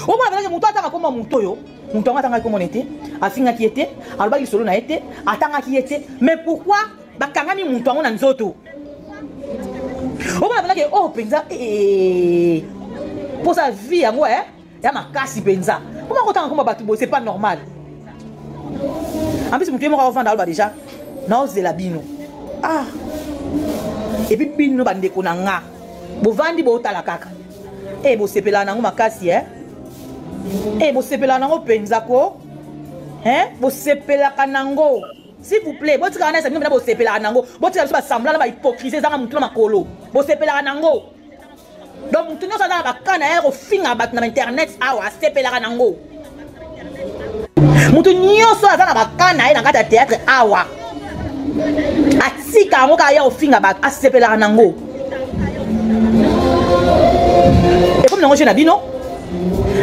Omona penza ke moto atanga kombo ya moto oyo, moto yango atangaki kombo na ye te, afingaki ye te, alobaki lisolo na ye te, atangaki ye te, mais pourquoi bakangami moto yango na nzoto? Omona penza ke oyo penza eh, posa vie yango eh, ya makasi penza. Comment kotanga kombo bato boye, c'est pas normal. En plus moto ye moko akovanda aloba déjà naozela bino. Ah. Et puis bino bandeko na nga bovandi botala kaka. Eh bosepelaka nango makasi eh. Eh bosepelaka nango penza ko. Hein? Bosepelaka nango. S'il vous plaît, botikaka na bino bosepelaka nango. Botika biso ba semblant na ba hypocrisie ezanga mutu na makolo. Bosepelaka nango. Donc mutu nyonso aza na bakana ya kofinga bato na internet awa asepelaka nango. Mutu nyonso aza na bakana ye na kati ya théâtre awa atika yango kaka ya kofinga bato asepelaka nango. Ekomi nango jeu na bino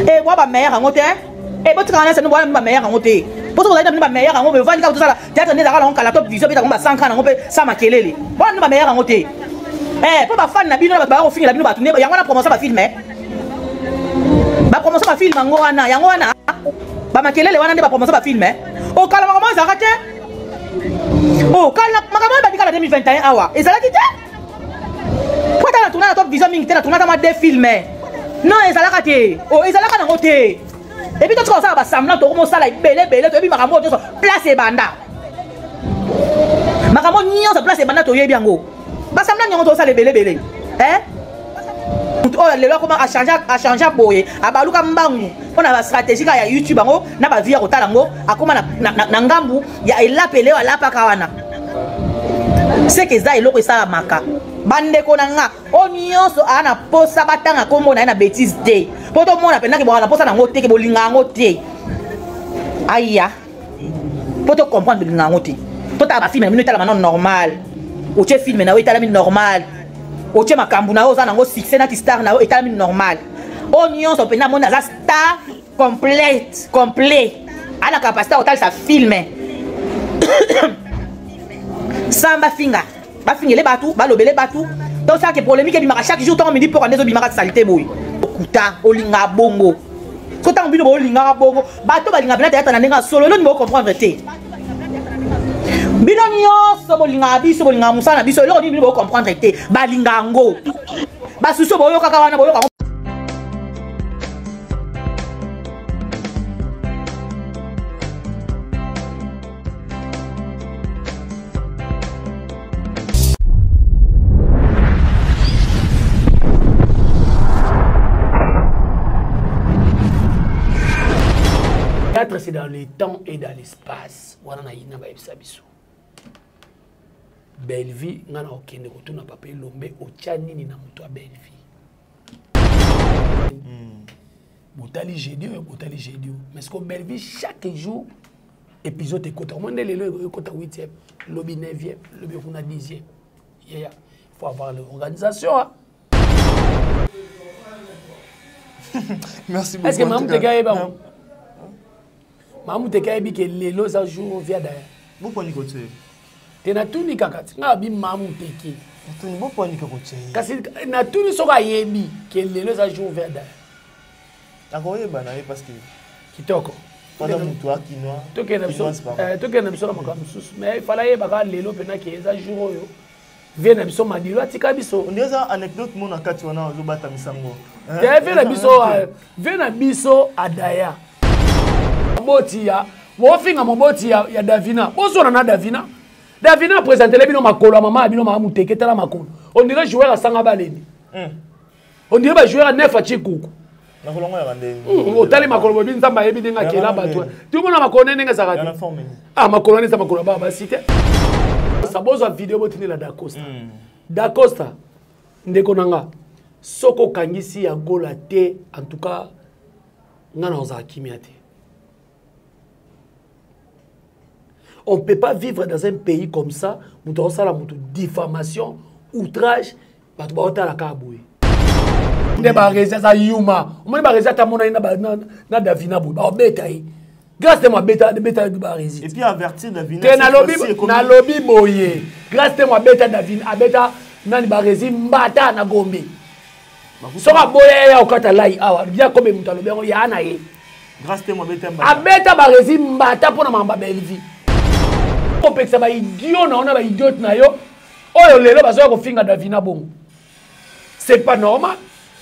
e bwa ba meilleur yango te e botikaka na sano bwa ba meilleur yango te poso bozali na bino ba meilleur yango bovandi kaka tosala théâtre nde ezalaka nango kala top vision betaka ba 100 francs nango mpe sa makelele bwana bino ba meilleur yango te eh mpo bafani na bino na bato baya kofingela bino bato nde yango wana promotion bafilme ba promotion bafilme yango wana yango wana bamakelele wana nde ba promotion bafilme okala makambo ezalaka te okala makambo oyo bandikala 2021 awa ezalaki te po ata na tourna na top vision mingi te na tourna kama deux filme non ezalaka te o ezalaka nango te epuis totika kosala basemblant tokomosala ebele ebele toyebi makambo oyo nyonso place ebanda makambo nyonso place ebanda toyebi yango basemblant yango tokosala ebele ebele eh? moto oyo lelo akoma achange boye abaluka mbangu mpo na bastratégie kaka ya youtube yango na bavie ya kotala yango akoma na ngambu ya elapele oyo alapaka wana seke eza eloko esalamaka bandeko na nga oyo nyonso aa na posa batanga nkombo na ye na betise te mpo tomona mpenza ke bwaka na posa na yango te ke bolinga yango te aya mpo to comprendre bolinga yango te totala bafilme na bino etalama no normal otie filme na yo etalami normal otie makambo na yo oza nango succès na ki star na yo etalami normal oyo nyonso mpenza amoni aza star complète complet ana capacité ya kotalisa filme sans bafinga bafingele bato balobele bato tosala ke polémique ebimaka chaque jour ntongo midi pokwa nde ezobimaka salite boye okuta olingaka bongo so ntango bino bolingaka bongo bato balingaka mpena teyata na ndenge ya solo eloni bocomprendre te bino nyonso bolingaka biso bolingaka mosala na biso eloko nini bino bocomprendre te balingaka yango basusu boyokaka wana boyoka Théâtre, c'est dans le temps et dans l'espace. Wana na yina bayebisa biso. Bellevue nga na okende kotuna papa Elombe otya nini na moto ya Bellevue. Botali jeudi oyo botali jeudi oyo. Mais ce que Bellevue chaque jour épisode ekota omoi nde lelo ekota 8e lobi 9e lobi kuna 10e yaya faut avoir l'organisation hein. Merci beaucoup. Est-ce que Mamu Teka ayeba ngo? Mamu Teka ayebi ke lelo eza jour via daya. Boponi kotie. Te natuni kaka ti nga abi Mamu Teke. Natuni boponi kotie. Kasi natuni soki ayebi ke lelo eza jour via daya. Akoyeba na ye parce que kitoko. Wana mutu akinois. Tokende biso tokende biso na makambo mosusu mais il fallait ayeba kaka lelo mpena ke eza jour oyo vie na biso madilo atika biso. On eza anecdote mona kati wana ozobatamisa ngo. Te vie na biso vie na biso adaya. Moboti ya bofinga moboti ya, ya Davina. Bozona na Davina. Davina présentele bino makolo ya mama ya bino mama muteke tala makolo. On dirait joueur asanga baleni. On dirait ba joueur neuf atie kuku. Otali makolo boyebi nzambe ayebi ndenge akela bato tomona makolo ne ndenge ezalaka te ah makolo wana eza makolo ya bana basi te bozwa video botindela dacosta dacosta ndeko na nga soki okangisi ya gola te en tout cas nga na ozala kimia te. On ne peut pas vivre dans un pays comme ça moto akosala moto diffamation outrage bato baotala kaka boye nde barezi aza yuma omoni barezi ata monani na davina boye baobeta ye grâce temo abeta barezi Et puis avertir Davina. Te nalobi boye grâce temo abeta davina abeta nani barezi mbata na gombe. Soki aboya ye okata lai awa, bien kobe moto alobi yango ya na ye. Abeta barezi mbata mpo na mamba Bellevue. Kopekisa ba idiot na ona ba idiote na yo oyo lelo bazoya kofinga Davina bongo. C'est pas normal.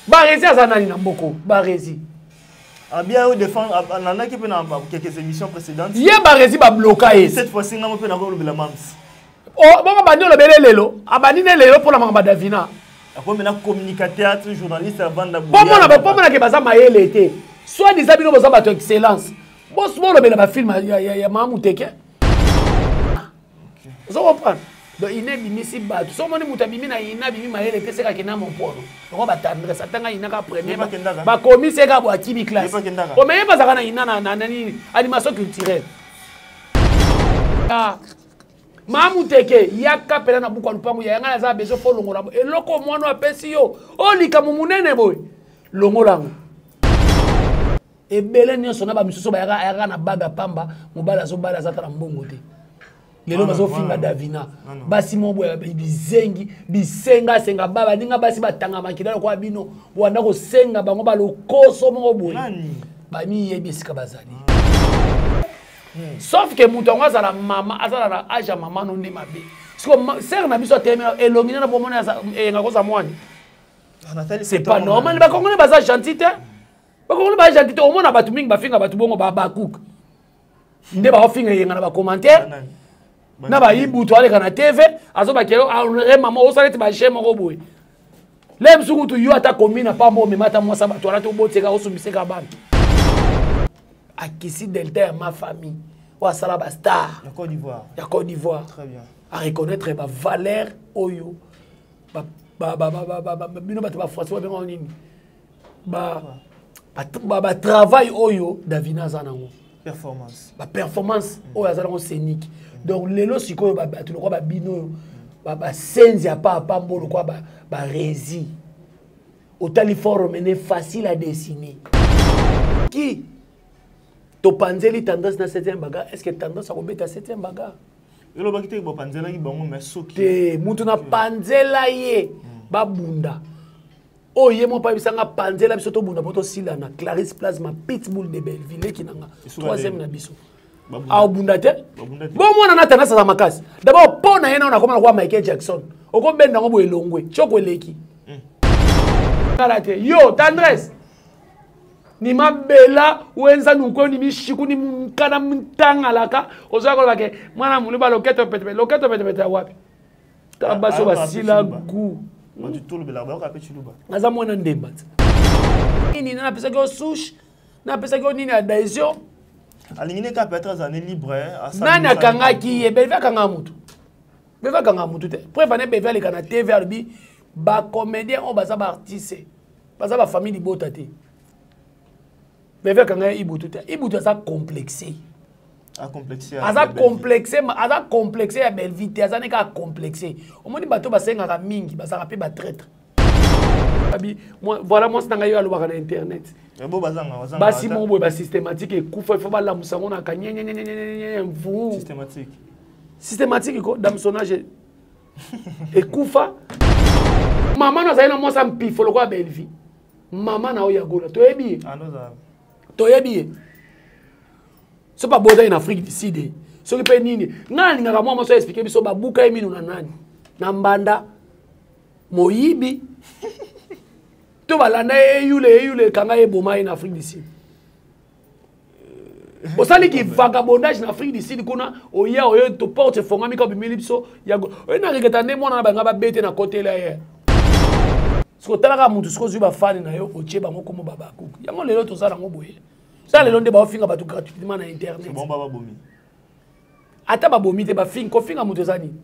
Barezi aza nani na mboko? Barezi. Ah bien au défendre nalandaki mpe na quelques émissions précédentes. Ye Barezi ba bloka ye. Cette fois-ci ngambo mpe nakolobela mams. Oh, bongo bandi olobele lelo abandi ne lelo mpo na makambo ya Davina. Akomi na communicateur journaliste avanda bomona bomona ke baza mayele te soit disant bino boza bato excellence bolobela bafilme ya mama muteke. Ozo comprendre? Donc ina ebimisi bato soki omoni moto abimi na ina abimi mayele te sekaki na mompono yango batendresse atanga ina ka premier bakomi seka bo akimi classe ome ye bazalaka na ina na nini animation culturelle. Ah. Mamuteke yaka pela na buku ya lupangu ya yanga naza besoin fo longola eloko mwana apesi yo o likambo monene boye longola yango ebele nyonso na bamisusu bayaka ayaka na baga pamba mobali azobala aza ata na mbongo te lelo bazofinga Davina basi moko boye bizengi bisengasenga ba baninga basi batanga makila lokola bino bwanda kosenga bango balokoso moko boye bamiyebi esika bazali. Sauf que moto yango azala mama azala na age ya mama no nde mabe siko sere na biso atelemi elongi nana bomona eyenga koza mwani. C'est pas normal. Bakongole baza gentil te, bakongole baza gentil te. Omona bato mingi bafinga bato bongo babakuka nde baofinga eyenga na bacommentaire na bayibutu aleka na TV azobakela honore mama osala ete baje moko boye le mosuku kutu yo ata komi na pamba omema ata mwasa bato wana te obotiseka osumbiseka bana akisi delta ya ma famille oyo asala bastar ya Côte d'Ivoire, ya Côte d'Ivoire. Très bien. A reconnaître bavaleur oyo bino bato bafrançais babengaka nini, batravail oyo Davina aza nango. Performance. Baperformance oyo aza nango scénique. Donc lelo sikoyo bato lokwa babino oyo basenzi ya pa apambo lokwa baresi otali forme ne facile à dessiner qui topanzeli tendance na 7e bagarre. Est ce que tendance akobeta 7e bagarre? Elobaki te bopanzelaki bango, mais soki te mutu na panzela ye babunda oyo ye moko ayebisanga panzela biso tobunda mpo tosila na Clarisse Plasma Pitbull de Belleville leki nanga troisième na biso aobunda te bomwana na tendance aza makasi d'abord mpo na ye nao nakoma nakoa Michael Jackson okobenda yango boye elongwe tioko eleki kala te yo tendresse ni mabela wenza nunko ni mishiku ni munkana mtangalaka ozoya koloba ke mwana muluba loketo petepete loketo petepete ya wapi tala basi oyo basila gu aza mwana ndemba nini napesaki yo souche napesaki yo nini adhésion. Alingi ne kaka peut-être azala ne libre. Nani akangaki ye? Belvi akangaka mutu, Belvi akangaka mutu te. Preuve ane Belvi aleka na TV alobi bacomédien oyo baza baartiste baza bafamille libota te. Belvi akanga ye Ibutu te. Ibutu aza complexe, aza complexe, aza complexe ya Belvi te, aza ne kaka complexe. Omoni bato basengaka mingi bazalaka mpe batraître. Abi voilà mwasi na ngai oyo alobaka na internet basi moko boye basystématique ekufa ifo balamusa yango na kanyenyenyenyenyenye mvu systématique ko damsonnage ekufa. Mama no azali na mwasi ya mpifo lokola Bellevie mama na oyo ya Gola toyebi ye, toyebi ye soki babotaki na Afrique du Sud soki mpe nini. Ngai nalingaka mwa mwasi oexplike biso babuka ye mino na nani na mbanda moyibi to balanda ye eyule eyule ekanga ye eboma ye na Afrique du Sud. Osaliki vagabondage na Afrique du Sud kuna oya oyo to porte efongami ka obimeli biso oyo na regeta nde mwana na banga babete na kotela ye. Soki otalaka motu soki ozwi bafani na yo otie bango kombo babakuku yango lelo toza nango boye ta lelo nde baofinga bato gratuitement na internet. Ata babomi te bafingi kofinga moto eza nini?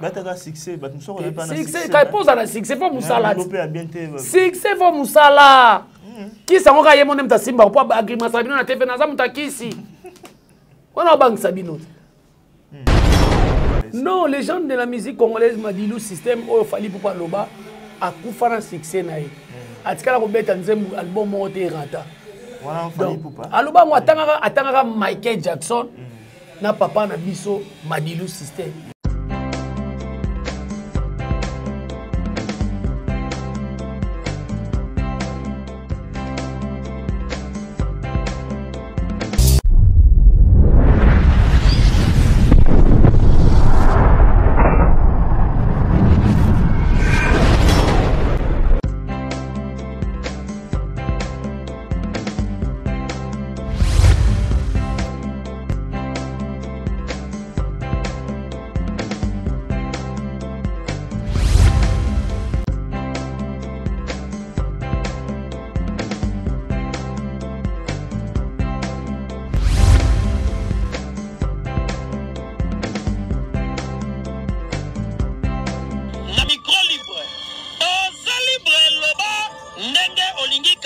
Bataka succès bato mosusu succès kai mpo ozala succès fo mosala, succès fo mosala. Kisi yango kaka ye mo nde moto asimbaka mpo agrimasaka bino na TV naza moto akisi wana obangisa bino te. Non, légende de la musique congolaise Madilu système oyo Fally Ipupa aloba akufa na succès na ye atikala kobeta nzembo album moko te erata. Aloba yango atangaka Michael Jackson na papa na biso Madilu système.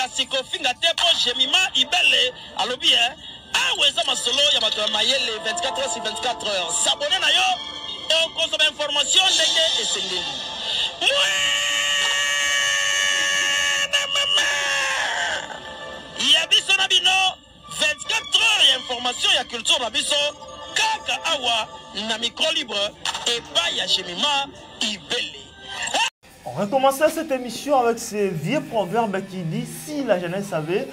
kasi kofinga te mpo Jemima Ibele alobi eh, awa eza masolo ya bato ya mayele 24 heures sur 24 heures. S'abonner na yo okozwa ba information ndenge esengeli. Mwana mama ya biso na bino 24 heures ya information ya culture na biso kaka awa na micro libre epai ya Jemima Ibele. On recommençait cette émission avec ce vieux proverbe qui dit si la jeunesse savait,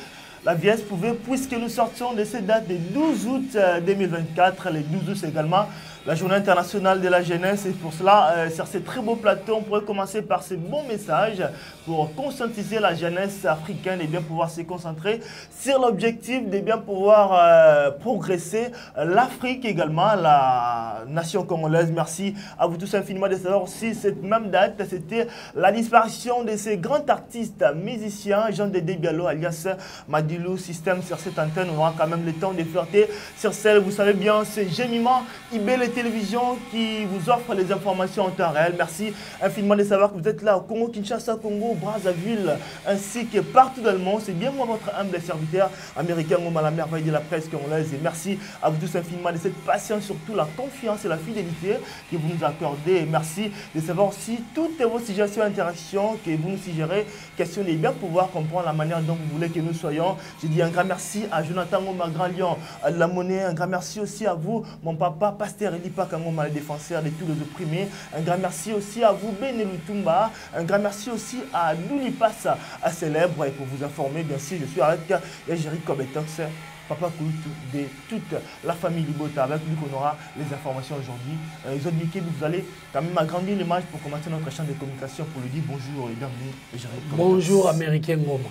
la vieillesse pouvait, puisque nous sortions de cette date de 12 août 2024, le 12 août également, la journée internationale de la jeunesse. Et pour cela, sur ce très beau plateau, on pourrait commencer par ce bon message pour conscientiser la jeunesse africaine et bien pouvoir se concentrer sur l'objectif de bien pouvoir progresser l'Afrique également, la nation congolaise. Merci à vous tous infiniment de savoir aussi cette même date, c'était la disparition de ces grands artistes musiciens, Jean Dédé Bialo alias Madilou Système. Sur cette antenne, on aura quand même le temps de flirter sur celle, vous savez bien, c'est Jemima Ibele Télévision qui vous offre les informations en temps réel. Merci infiniment de savoir que vous êtes là au Congo, Kinshasa, Congo, Brazzaville, ainsi que partout dans le monde. C'est bien moi, votre humble serviteur américain, Ngoma, la merveille de la presse congolaise. Et merci à vous tous infiniment de cette patience, surtout la confiance et la fidélité que vous nous accordez. Et merci de savoir aussi toutes vos suggestions et interactions que vous nous suggérez. Question de bien pouvoir comprendre la manière dont vous voulez que nous soyons. Je dis un grand merci à Jonathan Ngoma, grand lion de la monnaie. Un grand merci aussi à vous, mon papa, pasteur Elipa Kangoma, le défenseur de tous les opprimés. Un grand merci aussi à vous, Bene Lutumba. Un grand merci aussi à Loulipas, à célèbre. Et pour vous informer, bien sûr, je suis avec Jerry Kobetox, papa Kouloutou de toute la famille Libota, avec lui qu'on aura les informations aujourd'hui. Zod Mickey, vous allez quand même agrandir l'image pour commencer notre chaîne de communication pour lui dire bonjour et bienvenue, Jerry Kobetox. Bonjour, Américain Ngoma.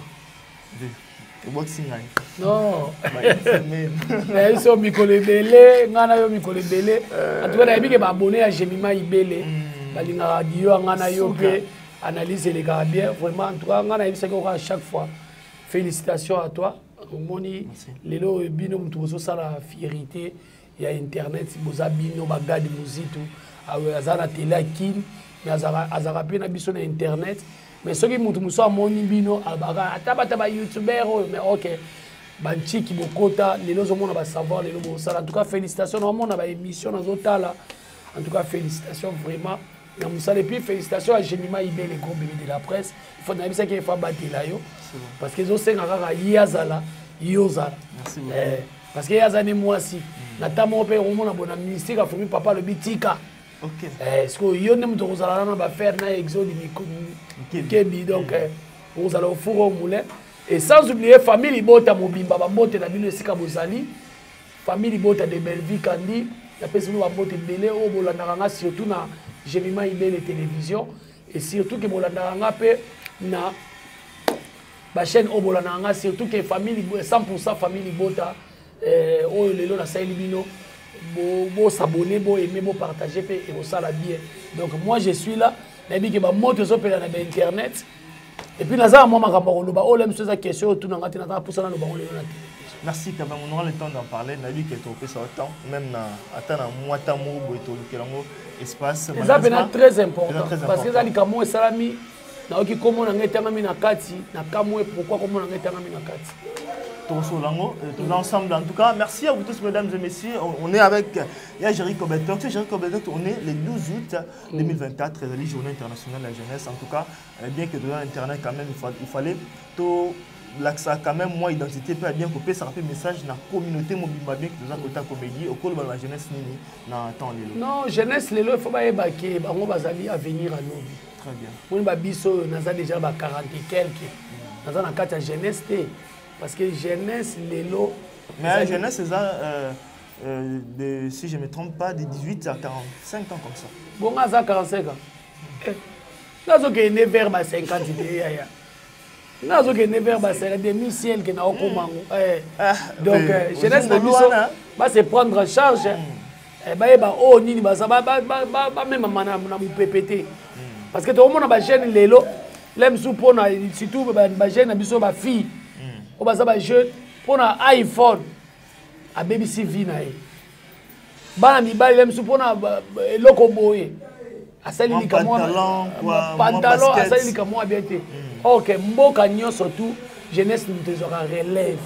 Boxing, hein. Non. Bah, une semaine. Mais ils sont mikolo ebele, nga na yo mikolo ebele. En tout cas, nayebi ke ba abonné ya Jemima Ibele. Balingaka dio nga na yo pe analyse elekaka bien. Vraiment, en tout cas, nga nayebisaki oka à chaque fois. Félicitations à toi. Omoni, lelo oyo bino mutu bozosala fierté ya internet, boza bino ba gadi muzitu. Awe aza na télé ya Kin, mais azaka pe na biso na internet. Mais soki mutu mosusu amoni bino, alobaka, ata bata ba youtubeur oyo, mais ok, banchiki bokota, lelo ozomona ba savoir, lelo bosala. En tout cas, félicitations, naomona ba émission nazotala. En tout cas, félicitations vraiment. Na mosala. Et puis, félicitations à Jemima Ibele, gros bébé de la presse. Il faut nayebisa ke il faut abatela yo. C'est bon. Parce que ezosenga kaka ye azala, ye ozala. Merci beaucoup. Parce que ye aza ne mwasi. Na ntango moko mpe omona bona mystique afomi papa alobi tika. Ok. Est-ce que yo nde moto okozala na ba faire na exode Nkebi. Nkebi, donc, okozala au four au moulin. Et sans oublier famille Libota mobimba, ba mbote na bino esika bozali. Famille Libota de Bellevue Kandi, la pesi bino ba mbote ebele oyo bolandaka nga surtout na Jemima Ibele Télévision et surtout que bolandaka nga pe na ba chaîne oyo bolandaka nga surtout que famille 100% famille Libota, oyo lelo nasaleli bino. Bo, bo s'abonner, bo aimer, bo partager pe et bosala bien. Donc moi je suis là, nayebi ke ba moto ezopela na ba internet. Et puis naza mwa makambo ya koloba, oyo lelo mosusu eza question oyo tuna nga te, naza pusa naloba ngo lelo na télévision. Merci quand même, on aura le temps d'en parler. Nayebi ke topesa temps, même na ata na mwa temps moko boye tolukela yango espace. Eza pena Malheureusement, très important, eza très parce que eza important. likambo oyo esalami, nayoki kombo na ngai etangami na kati, na kamwe pourquoi kombo na ngai etangami na kati. Tosolango, tous ensemble en tout cas. Merci à vous tous, mesdames et messieurs. On est avec Jerry Kobetox. Jerry Kobetox, on est le 12 août 2024, la journée internationale de la jeunesse. En tout cas, bien que dans Internet, quand même, il fallait tout l'accès quand même, moi, identité, peut bien couper, ça rappelle message dans la communauté mobile, bien que dans côté comédie, au col de la jeunesse, nini, dans temps lelo. Non, jeunesse lelo, il faut pas ébaquer, bah, on va aller à venir à nos vies. Très bien. Moi, bah, biso, on a déjà, bah, 40 et quelques. Dans la carte jeunesse, té. Parce que jeunesse, lelo. Mais la jeunesse, c'est ça, de, si je ne me trompe pas, de 18 à 45 ans comme ça. Bon, on a 45 ans. Eh, là, on est vers 50, ya, ya. Là, on est vers 50, demi-ciel qui n'a aucun mango. Eh. Ah, donc, mais aux jeunesse, Zulu, na biso, wana. ba se prendre en charge. Eh, ba, eh, ba, oh, nini, ba, ça, ba, ba, ba, ba, ba, même, ma, na, na, mon PPT. Parce que tout le monde a ba jeune lelo, l'aime sous pour na, surtout, ba, ba jeune, na biso, ba fille. Oh, ba, ça, ba jeune, pour na iPhone. A baby C V na ye. Bana mibali l'aime sous pour na, ba, ba, eloko boye. Asali Mon likamwa, pantalon, quoi, pantalon, mon basket. asali likamwa bien te. Ok, mboka nyonso tout, Jeunesse moto ezwaka relève.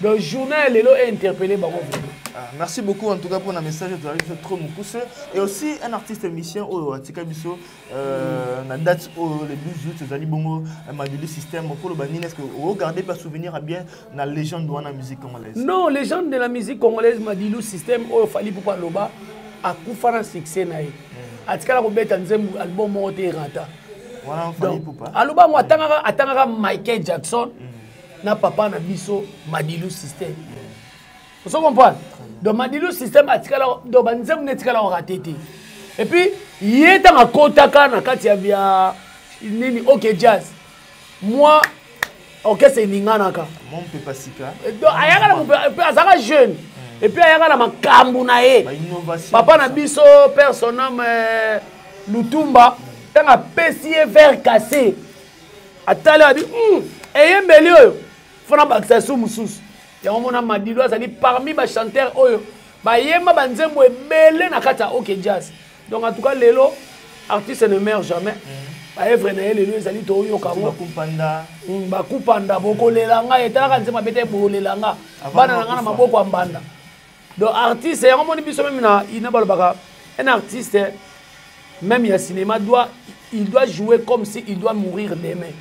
Donc journée ya lelo e interpeller bango vraiment. Ah, merci beaucoup en tout cas pour le message de la trop mokuse. Et aussi un artiste musicien oyo atika biso na date oyo le 12 août ezali bongo Madilu Système okoloba nini? Est-ce que ogarder pas souvenir à bien na légende wana musique congolaise? Non, légende de la musique congolaise Madilu Système oyo Fally Ipupa aloba akufa na succès na ye. Atikala kobeta nzembo album moko te erata. Wana Fally Ipupa. Aloba yango atangaka Michael Jackson na papa na biso Madilu Système. Ozo comprendre? Donc Madilu Système atikala donc ba nzembo ne etikala raté te. Et puis ye tanga kotaka na kati ya nini OK Jazz. Moi orchestre eninganaka. Mon pe pasika. Donc ayaka na mon pe azaka jeune. Et puis ayaka na makambu na ye. Ba innovation. Papa na biso père son âme Lutumba tanga pesi ye verre cassé. Atali abi eyembeli oyo fona bakisa su mususu. Yango mona Madilu azali parmi ba chanteurs oyo bayemba ba nzembo ebele na kati ya OK Jazz. Donc en tout cas lelo artiste ne meurt jamais. Ba œuvre na ye lelo ezali toyoka yango. Bakupanda. Bakupanda bokolela nga etalaka nzembo abete bokolela nga. Bana na nga na maboko ya mbanda. Donc artiste yango moni biso même na ina balobaka un artiste même ya cinéma doit il doit jouer comme si il doit mourir demain.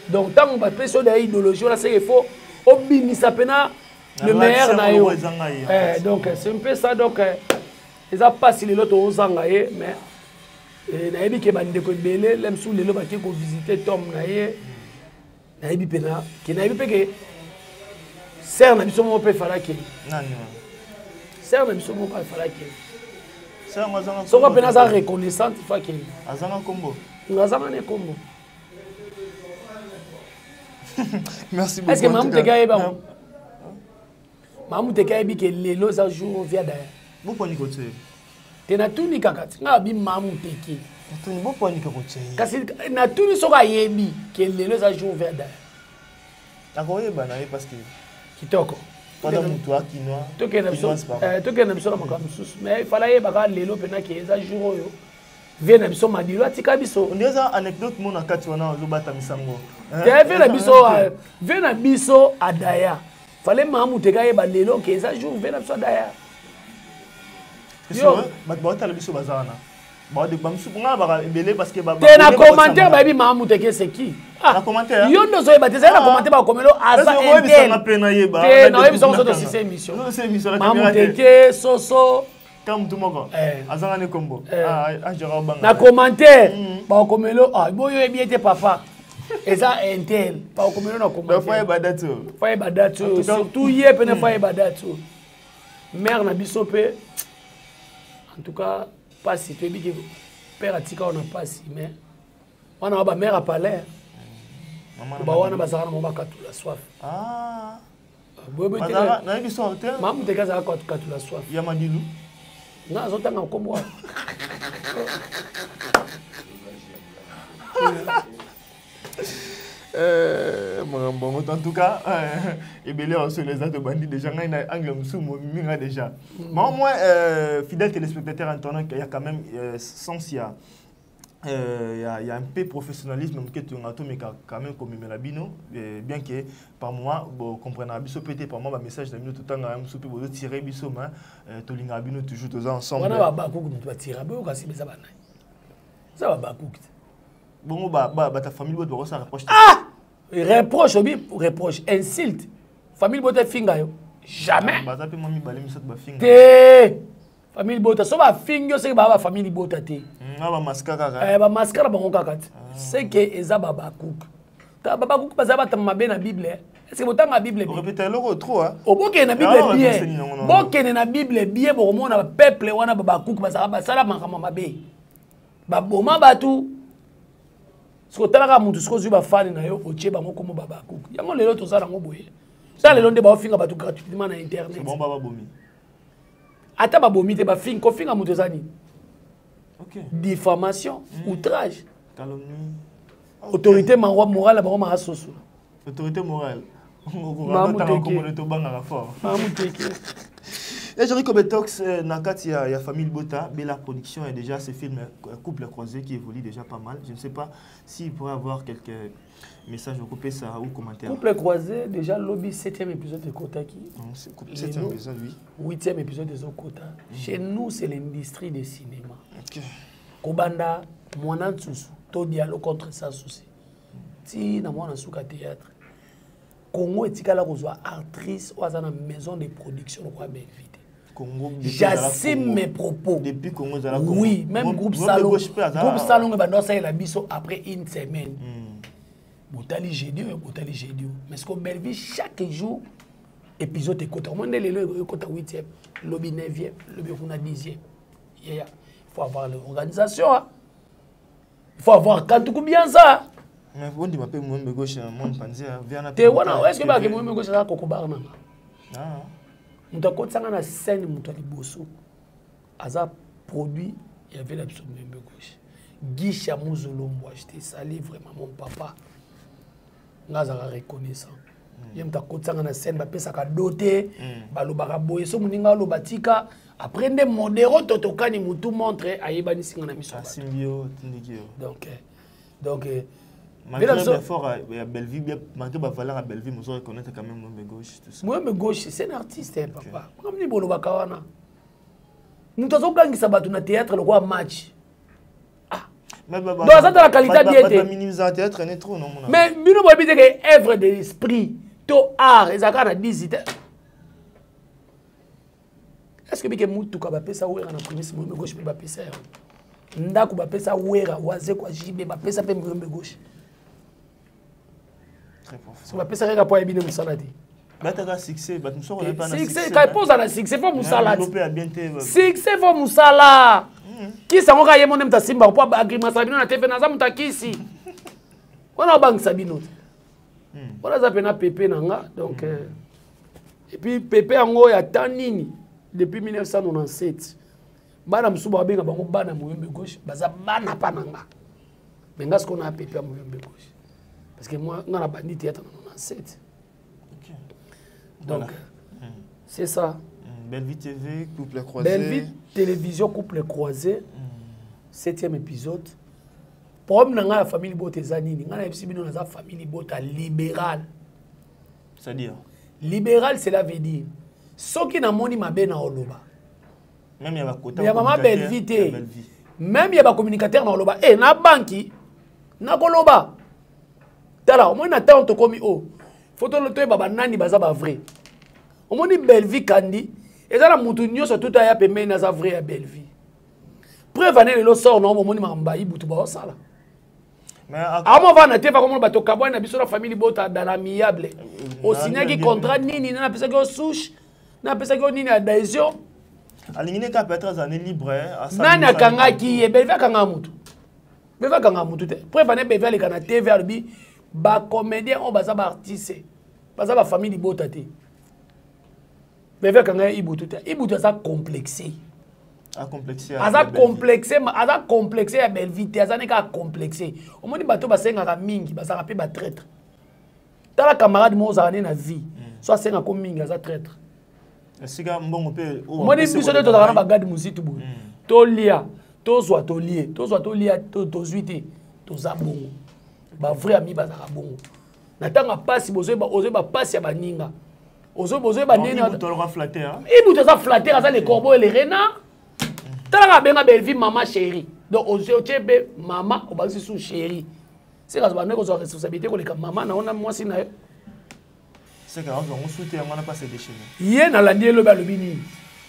Donc tant ba peso de idéologie là c'est qu'il faut obimisa pena le meilleur na yo. Donc c'est un peu ça. Donc eza pasi lelo tozanga ye mais nayebi ke bandeko ebele lemsu lelo bake ko visiter tombe na ye. Nayebi pena ke nayebi pe ke sœur na biso moko pe falaki. Nani wana? Sœur na biso moko falaki. Sœur ngo azanga Soko pena aza reconnaissante fakeli. Azanga kombo. Azanga ne kombo. Merci beaucoup. Est-ce que en tout Mamu cas. Teka yeba? Mamu Teka yebi ke lelo za jour via d'ailleurs. Boponi kote. Te na tuni kaka ti nga bi Mamu Teke. Tuni boponi kote. Kasi na tuni soka yebi ke lelo za jour via d'ailleurs. Akoyeba na ye parce que kitoko. Pendant mutu a kinois. Tokende biso, Kinois, c'est pas vrai. tokende biso na makambo mosusu. Mais il fallait yeba kaka lelo pena ke eza jour oyo. Vie na biso Madilu atika biso. On dirait ça anecdote mon na kati wana ozobata misango. Hein? Te vie na biso, vie na biso Adaya. Fallait Mamu Teka yeba lelo ke eza jour vie na biso Adaya. Yo, Yo. bato baotala biso baza wana. Ba de ba musu nga ba ebele parce que ba Te na ba commentaire ba bi Mamu Teke c'est qui? Ah, Na commentaire? Yo ndo zo yeba te, na Ah. commentaire ba komelo aza Parce que oyebisa intel. nga pe na yeba. Te Na na oyebisa découvrir ngo na so kanga. six émission. Zo six émission na Mamu caméra te. Teke soso. Ka mutu moko. Azanga ne kombo. Ah, ah, Gérard Banga. Na commentaire, ba komelo, ah, boyo yebi ete papa. Eza intel, ba komelo na commentaire. Ba foye ba date. Foye ba date. En tout cas, Surtout ye pene foye ba date. Mère na biso pe. En tout cas, pas si tu que père atika on a pas si mais on a ba mère à palais. Maman Ba wana bazaka na mama katula soif. Ah. Boye boye te. Bazaka na yebi so te. Mamu te kaza ka katula soif. Ya Madilu. Na zo tanga kombo. Bon, en tout cas, ebele sur les actes bandits déjà, il y a angle musu, minga déjà. Mais au moins, fidèle téléspectateur internaute, il y a quand même sens, il y a, il y a, il y a un peu de professionnalisme que tu as mais quand même comme Melabino, bien que par moment, bon, comprenez biso peut-être par moment, message d'amino tout le temps, un peu pour tirer biso, mais tolinga bino toujours tous ensemble. On a ba kuku tu vas tirer, bo kasi beza bana. Ça va ba kuku. Bon, bah, bah, bah, ta famille, bah, ça reproche. Ah! Reproche, obi, reproche, insulte. Famille bote finga yo. Jamais. Bah, ça peut moi, mi balé, mi saute, bah, finga. Té! Famille bote, so ba finga, c'est que bah, bah, famille bote té. Ah, bah, mascara, kaka. Eh, bah, mascara, bah, on kaka. C'est que eza ba ba cook. Ta ba ba cook, ba za ba ta mabe na Bible, hein. Est-ce que botanga la Bible bien? Répétez le trop, hein. Oh, bokende na Bible Ah, ouais, bien. c'est non, non, non. Bokende na Bible bien, bo komona ba peuple wana ba ba cook, ba za ba sala makambo mabe. Ba boma batu. Soki otalaka mutu, soki ozwi bafani na yo, otie bango kombo ba bakuku. Yango lelo tozala yango boye. Tozala lelo nde baofinga bato gratuitement na internet. C'est bon, ba babomi. Ata babomi te, bafinga, kofinga mutu eza nini? Ok. Diffamation, outrage. Calomnie. Autorité morale, bango mara soso. Autorité morale. Mamu Tanga teke. kombo nde tobangaka fort. Mamu teke. Et Jericho Betox, na kati ya famille Bota, Bella Production et déjà ce film Couple Croisé qui évolue déjà pas mal. Je ne sais pas s'il pourrait avoir quelques messages au couper ça ou commentaires. Couple Croisé, déjà lobby 7e épisode de Kotaki. 7e épisode, oui. 8e épisode de Kota. Chez nous, c'est l'industrie du cinéma. Okay. Kobanda, Mwana Nsusu, to dialogue contre ça souci. Ti na mwana suka théâtre. Congo etikala kozwa actrice oyo aza na maison de production lokola Bellevue. Congo, j'assume mes propos. Depuis Congo, ezala Congo. Oui, même groupe Salon. Groupe Salon ebanda osalela biso après une semaine. Botali jeudi oyo, botali jeudi oyo. Mais ce que Bellevue chaque jour épisode ekota. Omoni nde lelo ekota 8e, lobi 9e, lobi kuna 10e. Yeah. Il faut avoir l'organisation. Hein. Il faut avoir Kantuku bien ça. Mais vous dites que moi, gauche, moi, panzi, viens Te wana, est-ce que ba ke moi gauche za koko bar nanga? Ah. Muto akotisanga na scène muto liboso. Aza produit, il y avait la biso Muyembe gauche. Guy Chamuzolombo, je te salue vraiment mon papa. Nga azalaka reconnaissant. Ye muto akotisanga na scène, bapesaka dote, balobaka boye, so moninga aloba tika. Après nde modero totokani mutu montre ayebani singa na miso. Asimbio tindiki yo. Donc malgré l'effort ya Bellevue, malgré ba valeur à Bellevue, nous reconnaître quand même Muyembe gauche tout ça. Muyembe gauche c'est un artiste hein, papa. Comme ni bolo bakawana. Mutu azogangisa bato na théâtre lokola match. Ah. Mais ba, ba, Donc ça la qualité ba, bien ba, été. ba, minimiser théâtre n'est trop non mon ami. Mais bino boyebi te que œuvre de l'esprit to art ezalaka na 18 ans. Est-ce que bike mutuka bapesa wera na prémisse Muyembe gauche pe bapesa yango? Ndako bapesa wera waze kwa JB bapesa pe Muyembe gauche. Très profond. So bapesa kaka po ayebi nde mosala te. Bataka succès, bato mosusu bakoyeba na Succès, succès, kaka mais po ozala na succès, fo mosala te. Mais mpe ya bien te, ba- Succès, fo mosala. Kisi yango kaka ye mo nde moto asimbaka po agrimasa bino na TV, naza moto akisi. Wana obangisa bino te. Wana aza pena pepe na nga, donc, et puis pepe yango ya temps nini depuis 1997. Bana mosusu babenga bango bana Muyembe gauche, baza bana pa na nga. Mais nga sikoyo na pepe ya Muyembe gauche. Parce que moi, nga na bandi théâtre na 97. Ok. Donc, Voilà. c'est ça. Bellevue TV, couple croisé. Bellevue Télévision, couple croisé. 7e épisode. Problème na nga ya famille Bota eza nini? Nga na yebisi bino naza famille Bota libérale. C'est-à-dire? Libéral, cela veut dire soki namoni mabe na oloba. Même ya ba kota Ya mama communicateur, Bellevue te. ya Bellevue. Même ya ba communicateur na oloba. Eh, na banki, na koloba. Tala, omoni na temps tokomi o. Faut to toyeba ba nani baza ba vrai. Omoni Bellevue kandi, eza na mutu nyonso tout aya pembeni aza vrai ya Bellevue. Preuve ane lelo sort na omoni makambo ya Ibutu ba osala. Mais à Amo va na te va komona bato kabwana na biso na famille Bota dans l'amiable. O signaki contrat nini na pesaki o souche, na pesaki o nini adhésion. Alingi ne ka peut-être azali libre, hein, asali Nani mosala. akangaki ye? Bellevue akanga mutu. Bellevue akanga mutu te. Preuve ane Bellevue aleka na TV alobi ba comédien oyo baza ba artiste, baza ba famille Libota te. Bellevue akanga ye Ibutu te. Ibutu aza complexé. A complexé ya Aza Bellevue. complexé, ma, aza complexé ya Bellevue te, aza neka complexé. Omoni bato basengaka mingi, bazalaka pe ba traître. Tala camarade moko ozalaka ne na vie. So asengaka ko mingi, aza traître. Esika mbongo pe oyo Omoni apesi biso nde koleka tozalaka na ngai. bagadi mozitu boye. Tolia, tozwa tolie, tozwa tolia, tozwi te, toza bongo. Ba vrai ami bazalaka bongo. Na ntango ya pasi, bozoyeba pasi ya baninga. Bozoyeba Non, ndenge Ibutu alora flatteur, hein? Ibutu aza flatteur, aza le corbeau et le renard. Talaka abenga Bellevue mama chérie. Donc, otie mpe mama, obakisi sous chérie. C'est que bandeko kozwa responsabilité koleka mama na ona mwasi na yo. C'est que on soutient, on n'a pas se déchaîner. Ye nalandi ye lobi alobi nini?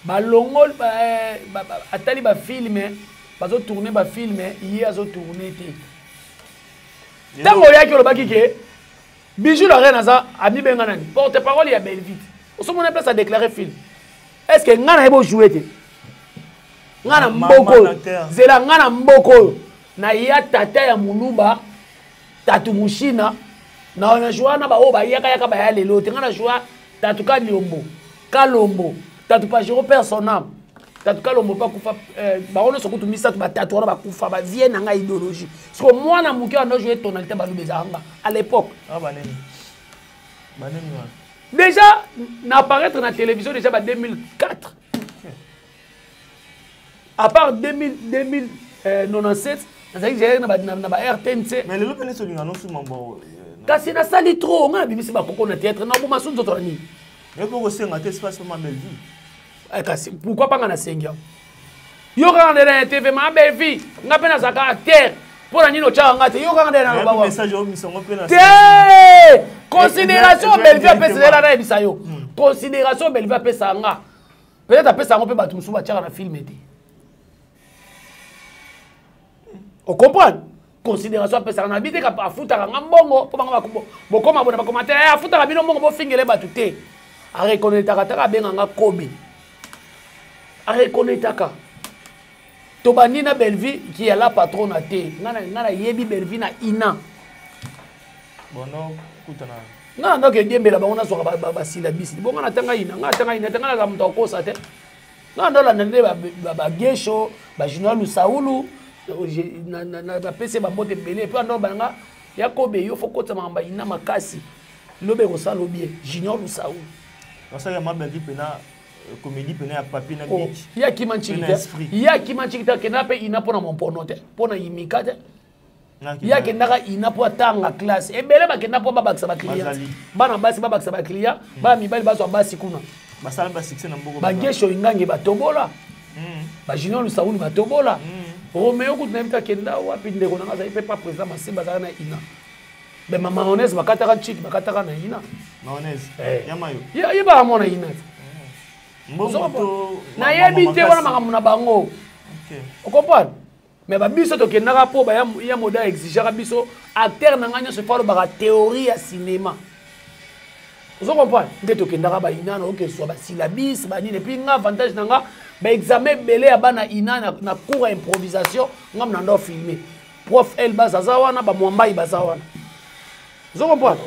Balongol, ba ba, ba, atali ba film, bazo tourner ba film, ye azo tourner te. Ye Tango lo- oyaki olobaki ke Bijou la reine aza amibenga nani? Porte-parole ya Bellevue. Osomona place a déclarer film. Est-ce que nga na yebo jouer te? Nga na Mama mboko. na terre. Zela nga na mboko. Na ya tata ya Muluba, Tatu Mushina, na na joie na ba oyo ba yaka yaka ba ya lelo te. Nga na joie Tatu Kaliombo, Kalombo, Tatu Pajero père son âme. Tatu Kalombo pa kufa ba ono sokutu misatu ba tatu wana ba kufa ba vie na nga idéologie. Parce que moi na muke wana jouer tonalité ba lubeza nga à l'époque. Ah ba neni. Ba neni wana. Déjà na apparaître na télévision déjà ba 2004. À part 2000, 2097, nazalaki géré na ba RTNC. Mais lelo mpe solinga nosuma bo. Kasi nasali trop, ngai nabimisi bakoko na théâtre, naboma so nzoto na nini. Mais kosenga te espace ma belle vie. Eh, kasi pourquoi pas nga nasengi yango? Yo kaka nde na TV ma belle vie, nga mpe nazalaka acteur, mpo na nini otyaka nga te? Yo kaka nde naloba te. Considération belle vie apesa, ela nayebisa yo, considération belle vie apesa nga, peut-être apesa yango mpe bato mosusu batyaka na film te. Ocomprendre? Considération apesaka na bi te, afutaka nga mbongo mpo bango bokoma bona bakoma te, afutaka bino mbongo bofingele bato te. Areconnaîtaka taka, abenga nga Kobe, areconnaîtaka. Tobandi na Bellevue ki ya la patronne te. Nga nayebi Bellevue na ina. Nga na ndako ediembela bango, nazwaka basilabisi bongo natanga ina. Nga natanga ina te, nga naza moto akosa te. Nga ndolanda nde bagesho, bajunior Lusaulu, bapesi bambote ebele. Mpe ando banga ya Kobe, yo fo kotisa makambo ina makasi, lobi ekosala obie Junior Lusaulu. Nasala ma Bellevue mpena comédie pena ya papier na bic. Ye akima nciki te, ye akima nciki te. Akendaka mpe ina mpo na mompono te, mpo na imika te. Ye akendaka ina mpo atanga classe. Ebele bakenda mpo babakisa baclient, bana basi babakisa baclient, bana mibali bazwa basi kuna. Bagesho ingange batobola, bajunior Lusaulu batobola, Romeo kutu nayebi te akenda wapi. Ndeko nanga azali mpe pa président Masimba, azalaka na ina. Me mayonnaise bakataka nciki, bakataka na ina. Ye baka mwana ina te, nayebi te wana makambo na bango, ocomprendre? Mais babiso tokendaka mpo ya moda exigeaka biso, acteur na ngai nyonso fo alobaka théorie ya cinéma, ozo comprendre? Nde tokendaka baina na okezwa basyllabus banini. Et puis nga, avantage na nga, baexamen ebele ya bana ina na cours ya improvisation, nga na ndo filme. Prof Elbaz aza wana, bamwambai baza wana, ozo comprendre?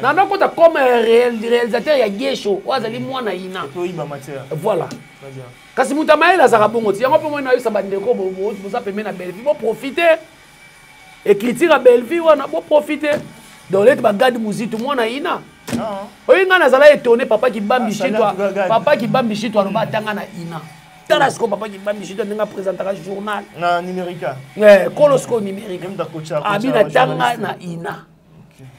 Na ndokota comme réalisateur ya Gesho oyo azali mwana ina. Voilà. Kasi moto ya mayele azalaka bongo ti yango mpe moi nayebisa bandeko boza pembe na Bellevue, boprofite écriture ya Bellevue wana, boprofite. Donc leti bagadi Muzitu mwana ina oyo, ngai nazala étonné. Papa Kibambi Shitwa, papa Kibambi Shitwa aloba atanga na ina. Tala sikoyo papa Kibambi Shitwa ndenge apresentaka journal. Na numérica. Kolo sikoyo numérique abi natanga na ina,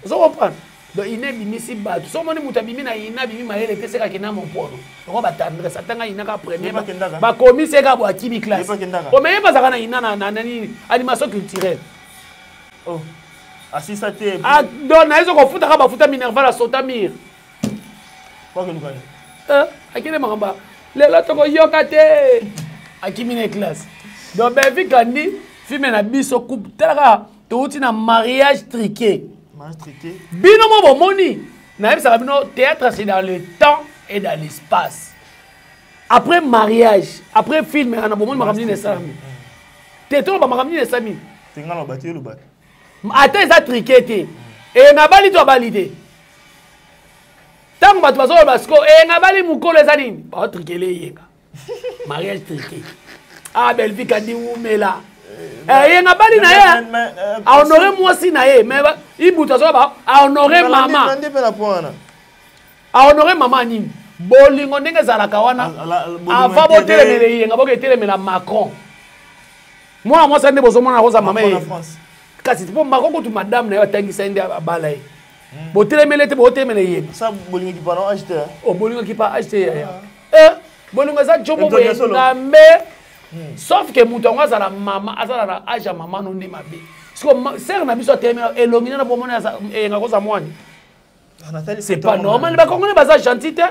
ozo comprendre? Donc ina ebimisi bato. So omoni moto abimi na ina, abimi mayele te, sekaki na mompono loko batendresse. Atanga ina kaka premier, bakomi seka bo akimi classe. Ome ye bazalaka na ina na nini, animation culturelle. Asisa te. Donc naye so kofutaka bafuta minerval, asota mire, akende makambo lelo tokoyoka te, akimi na classe. Donc Bellevue Kandi, film na biso coupe, talaka touti na mariage truqué. Bino mo bomoni, nayebisaka bino, théâtre, c'est dans le temps et dans l'espace. Après mariage, après film ana, bomoni makambo nini esalami te? Toloba makambo nini esalami. Ata eza truqué te, eyenga abali to abali te. Ntango bato bazoloba siko eyenga abali mokolo eza nini, baotrikele eyenga, mariage truqué. Ah, Bellevue Kandi wumela. Eyenga bali na ye ahonore mwasi na ye, mais Ibutu azoba ahonore mama, ahonore mama nini. Bolingo ndenge ezalaka wana, avant botelemela eyenga, boke etelemela Macron. Mwana mwasi nde bozomona koza mama ye, kasi mpo Macron kutu madame na ye atangisa ye nde abala ye. Botelemele te, botelemela eyenga. Bolingaki pa age te, yaya. Bolingo eza jomo boye ngambe, sauf ke moto yango azala mama, azala na age ya mama no nde mabe. Siko sere na biso atelemela elongi nana, bomona eyenga koza mwani, c'est pas normal. Bakongole baza gentil te,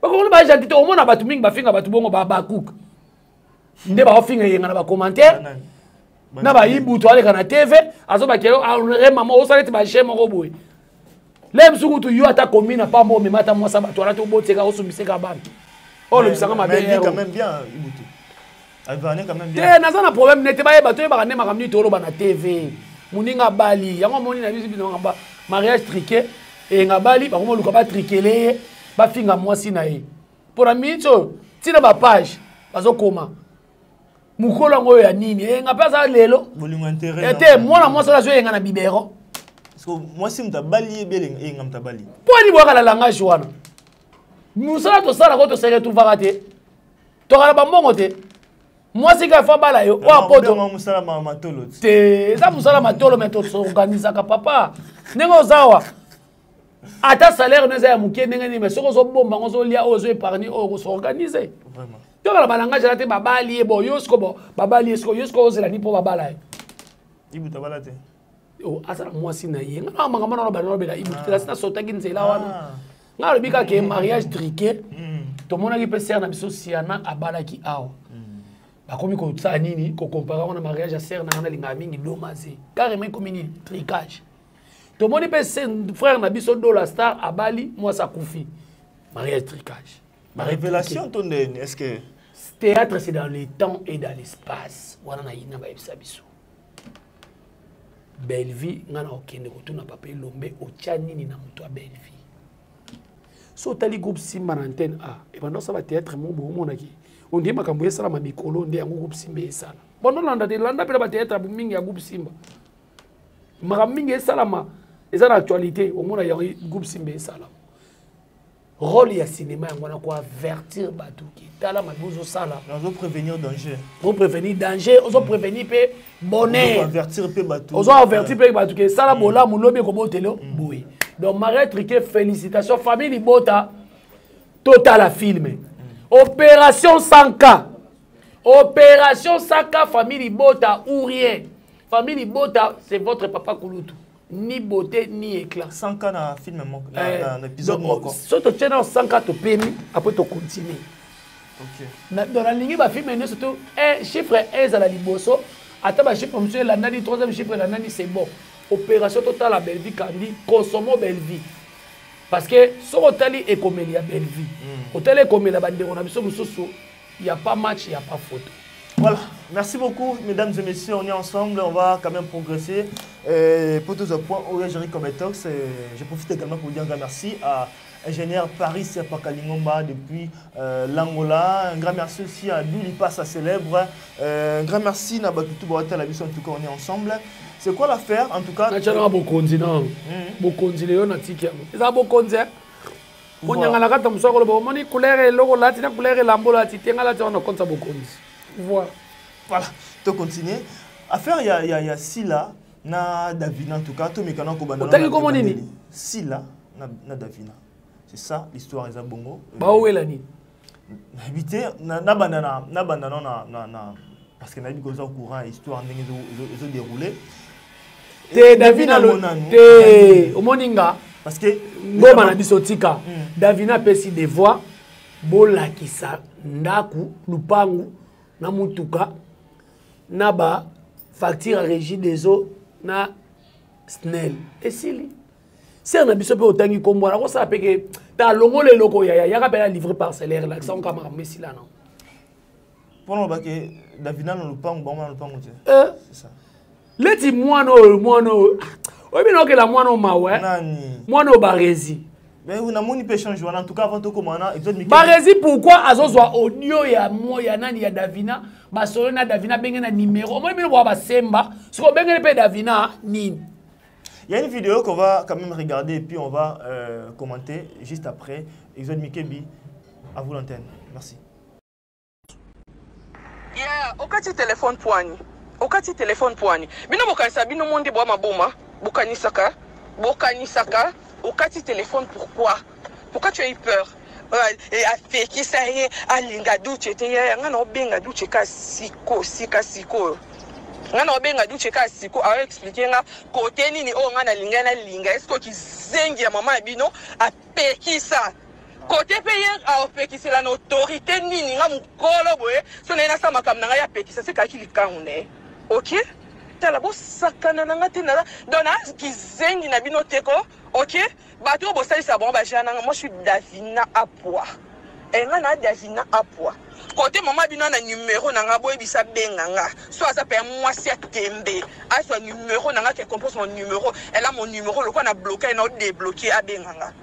bakongole baza gentil te. Omona bato mingi bafinga bato bongo, bakuka nde baofinga eyenga na bacommentaire na bayibutu aleka na TV, azobakela ahonore mama, osala ete baje moko boye. Le mosusu kutu yo ata komi na pamba, omema ata mwasa bato wana te, obotiseka, osumbiseka bana oyo olobisanga mabe te. Naza na problème nete bayeba, toyebaka nde makambo nini toloba na TV. Moninga abali yango, omoni na biso bino makambo mariage truqué. Eyenga abali, bakomoluka batrikele ye, bafinga mwasi na ye. Mpo na miniti oyo, ntina bapage bazokoma mokolo yango oyo ya nini, eyenga mpe aza lelo ete mwana mwasi oyo azoyenga na biberon. Mwasi moto abali ye, eyenga moto abali. Mpo ani boyaka na langage wana? Mosala tosalaka oyo, tose retrouvaka te, tokala bambongo te. Mwasi kaka fa bala yo oyo poto te, eza mosala matolo, me tosorganisaka papa ndenge ozawa ata salaire no eza ya moke ndenge nini, mais soki ozobomba yango, ozolia oyo, ozoépargne oyo, okosorganize. Tokala balangage ala te, babali ye bo yo siko bo babali ye siko yo siko ozela ni mpo babala ye. Ibuta bala te. Oh, aza na mwasi na ye. Nga na makambo na bana lobela ibuta te, nasi nasotaki nzela wana. Nga alobi kaka mariage truqué. Tomonaki mpe sere na biso Siana abalaki awa, bakomi kosala nini, kocompare yango na mariage ya sere na nga nalingaka mingi Domaze, carrément ekomi nini, tricage. Tomoni mpe frère na biso Dola Star abali, mwasi akufi, mariage tricage. Révélation to ndeni, est ce que théâtre, c'est dans le temps et dans l'espace. Wana na yina bayebisa biso Bellevie. Nga na okende kotuna papa Elombe, otya nini na moto ya Bellevie? So otali groupe Simba na antenne a ebanda osala batéâtre mo boye, omonaki ondie makambo esalama mikolo nde yango groupe Simba esala. Bondo landa te, landa mpena batéâtre mingi ya groupe Simba, makambo mingi esalama eza na actualité, omona yango groupe Simba esala. Rôle ya cinéma yango wana, koavertir bato ke tala mabe ozosala. Ozoprévenir danger. Ozoprévenir danger, ozoprévenir mpe bonheur. Avertir mpe bato. Ozo avertir mpe bato ke sala bolamu, lobi ekobotelo boye. Donc mariage truqué, félicitation famille libota, totala film Opération 100K, Opération 100K, famille libota ou rien. Famille libota, c'est votre papa kulutu, ni beauté ni éclat. 100K na film moko, na épisode moko. So totie na 100K, topemi, après tocontinue. Donc nalingi bafilme nyonso to chiffre 1 ezala liboso, ata bachiffre mosusu elandani, troisième chiffre elandani, c'est bon. Opération totala Bellevie Kandi, consomo Bellevie, parce que soki otali ekomeli ya Bellevie, otali ekomeli ya bandeko na biso mosusu, y a pas match, y a pas photo. Voilà, merci beaucoup mesdames et messieurs, on est ensemble, on va quand même progresser. Pour tous les points, Jerry Cometox, je profite également pour dire un grand merci à ingénieur Paris Pakalingomba depuis l'Angola. Un grand merci aussi à Douli Passa célèbre. Un grand merci à Batutu Boata, la en tout cas on est ensemble. C'est quoi l'affaire en tout cas? Nachana bokonzi non. Bokonzi leo na tiki yango. Eza bokonzi. Konyangana kata musako lobo omoni couleur eloko lati na couleur elambo lati te nga lati wana konza bokonzi. Voilà. Voilà, to continuer. Affaire ya ya ya Sila na Davina en tout cas, to mekana ko banda. Otangi komo nini? Sila na Davina. C'est ça l'histoire eza bongo. Bawela nini? Nayebi te, na banda na parce que nayebi koza au courant histoire ndenge ezo dérouler. Te Davina te, omoni nga parce que ngoma na biso tika. Davina apesi devoir, bolakisa ndako, lupangu na mutuka na ba facture ya Régie des eaux na SNEL esili. Sere na biso mpe otangi nkombo wana kosala mpe ke ta longola eloko yaya yaka mpe na livre parcellaire, lakisa ngo kaka makambo esila na. Mpona olobake Davina na lupangu, bango na lupangu te. C'est ça. Leti mwana oyo, mwana oyo oyebi na okela mwana oyo mawe. Nani? Mwana oyo Barezi. Mais namoni mpe échange wana. En tout cas, avant tokoma na épisode mike. Barezi, pourquoi azozwa audio ya mo ya nani, ya Davina, basolo na Davina, abenge na numéro? Omoni bino bwa basemba, soki obengeli mpe Davina nini? Il y a une vidéo qu'on va quand même regarder et puis on va commenter juste après. Exode Mikebi, à vous l'antenne. Merci. Yeah, okati téléphone poani. Okati téléphone poani. Bino bokanisa bino monde boa maboma, bokanisaka, bokanisaka, okati téléphone pourquoi? Pourquoi tu as eu peur? Et afekisa ye alinga duche te ya nga na obenga duche ka siko sika siko. Nga na obenga duche ka siko a expliquer nga côté nini o nga na linga na linga, est-ce que kizengi ya mama ya bino apekisa côté pe ye aopekisela na autorité nini? Nga mokolo boye so naye nasala makambo na ngai, apekisa se kaki likangu na ye. Ok, tala, bosakana na nga te, na donc na kizengi na bino te ko. Ok, bato oyo bosalisa bango baja nanga. Moi je suis Davina Apwa e, nga na Davina Apwa. Kote mama bino na numero na nga, boyebisa benga nga so aza pe mwasi ya tembe, azwa numero na nga ke compose mon numéro, elle a mon numéro. Lokwa na bloqué na odébloqué, abenga nga.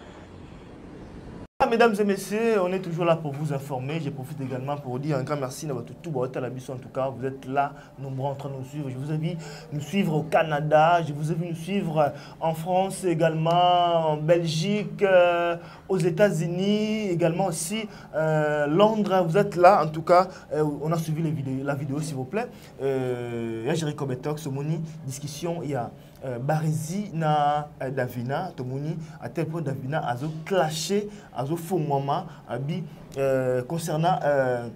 Mesdames et messieurs, on est toujours là pour vous informer. Je profite également pour dire un grand merci à votre tout la En tout cas, vous êtes là, nombreux en train de nous suivre. Je vous ai vu nous suivre au Canada, je vous ai vu nous suivre en France également, en Belgique, euh, aux États-Unis, également aussi euh, Londres. Vous êtes là, en tout cas, euh, on a suivi les vidéos, la vidéo, s'il vous plaît. Il y a Jéricho Betox, Moni, discussion, il y a euh, Barezi na euh, Davina tomoni à tel point Davina azo clashé azo fongwama abi euh, concernant euh,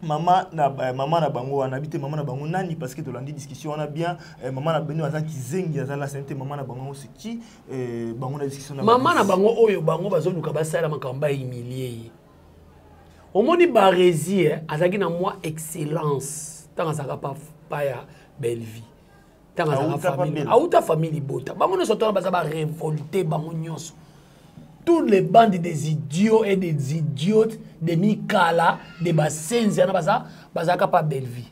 mama na euh, mama na bango wana bite mama na bango nani parce que tolandi discussion wana bien euh, mama na bino aza kizengi aza la sente mama na bango c'est qui euh, bango na discussion na mama na bango oyo bango bazoluka basala makambo ba humilier ye omoni barezi eh, azalaki na mwa excellence ntango azalaka pa, pa ya bellevie ntango azalaka famille auta famille libota bango nyonso tona baza barevolte bango nyonso toutes les bandes des idiots et des idiotes de mikala de basenzi wana baza bazalaka pa bellevie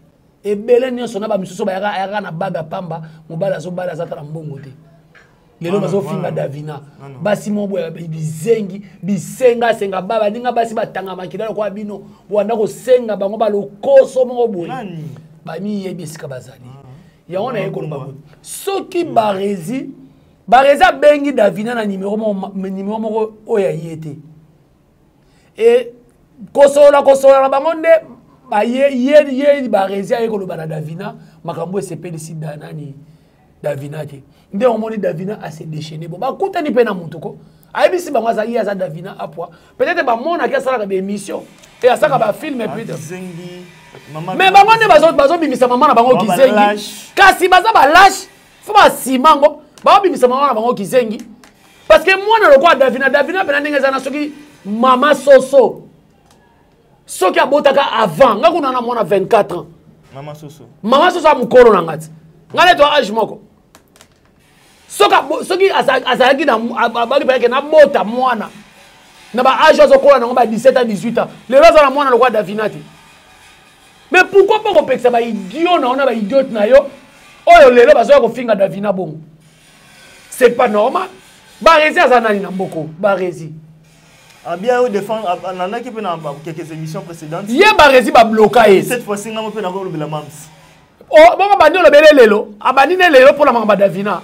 ebele nyonso na bamisusu bayaka ayaka na baga pamba mobali azobala aza ata na mbongo te lelo bazofinga davina basi moko boye bizengi bisengasenga ba baninga basi batanga makila lokola bino bwanda kosenga bango balokoso moko boye bamiyebi esika bazali ah. yango naye koloba boye soki barezi barezi abengi davina na nimero moko oyo aye te e kosolola kosolola na bango nde baye ye ye barezi aye koloba na davina makambo esepelisi nani davina te nde omoni davina ase déchaîné bo bakutani mpe na motu ko ayebisi bango aza ye aza davina apwa peut-être bamonaki asalaka baémission e asalaka bafilme ah, peut mais bango nde bazobimisa mama na bango kizengi kasi baza balashe fo basima yango baobimisa mama na bango kizengi parce que mwana lokola davina davina mpena ndenge eza na soki mama soso soki abotaka avant nga kuna na mwana 24 ans mama soso mama soso ya mokolo na nga ti nga neti age moko soki azalaki abaki mpena ke nabota mwana na ba age azokola nango ba 17 à 18 ans lelo aza na mwana lokola davina te mais pourquoi pas kopekisa baidiot na yo na baidiote na yo oyo lelo bazoya kofinga davina bongo c'est pas normal barezi aza nani na mboko barezi Ah bien au défendre nalandaki mpe na quelques émissions précédentes ye barezi babloka ye cette fois-ci ngai mpe nakolobela mams oh, bongo bandi olobele lelo abandi nde lelo mpo na makambo ya davina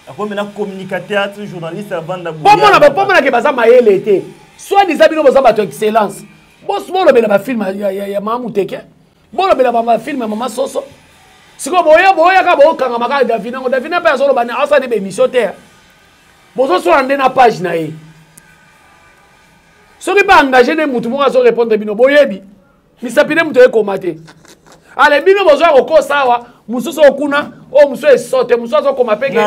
akomi na communicateur journaliste avanda pomona pomonake baza mayele te soit disant bino boza bato excellence bolobela bafilme ya, ya, ya mama muteke bolobela bafilme ya mama soso sikoyo boya boyaka bokangama kaka davina ngo davina mpe azoloba asala nde baémission te bozosala nde na page na ye soki mpe engage nde motu moko azorépondre bino boyebi misapi nde moto ekoma te ale bino bozoya kokosa awa mosusu okuna oyo mosusu esote mosusu azokoma peke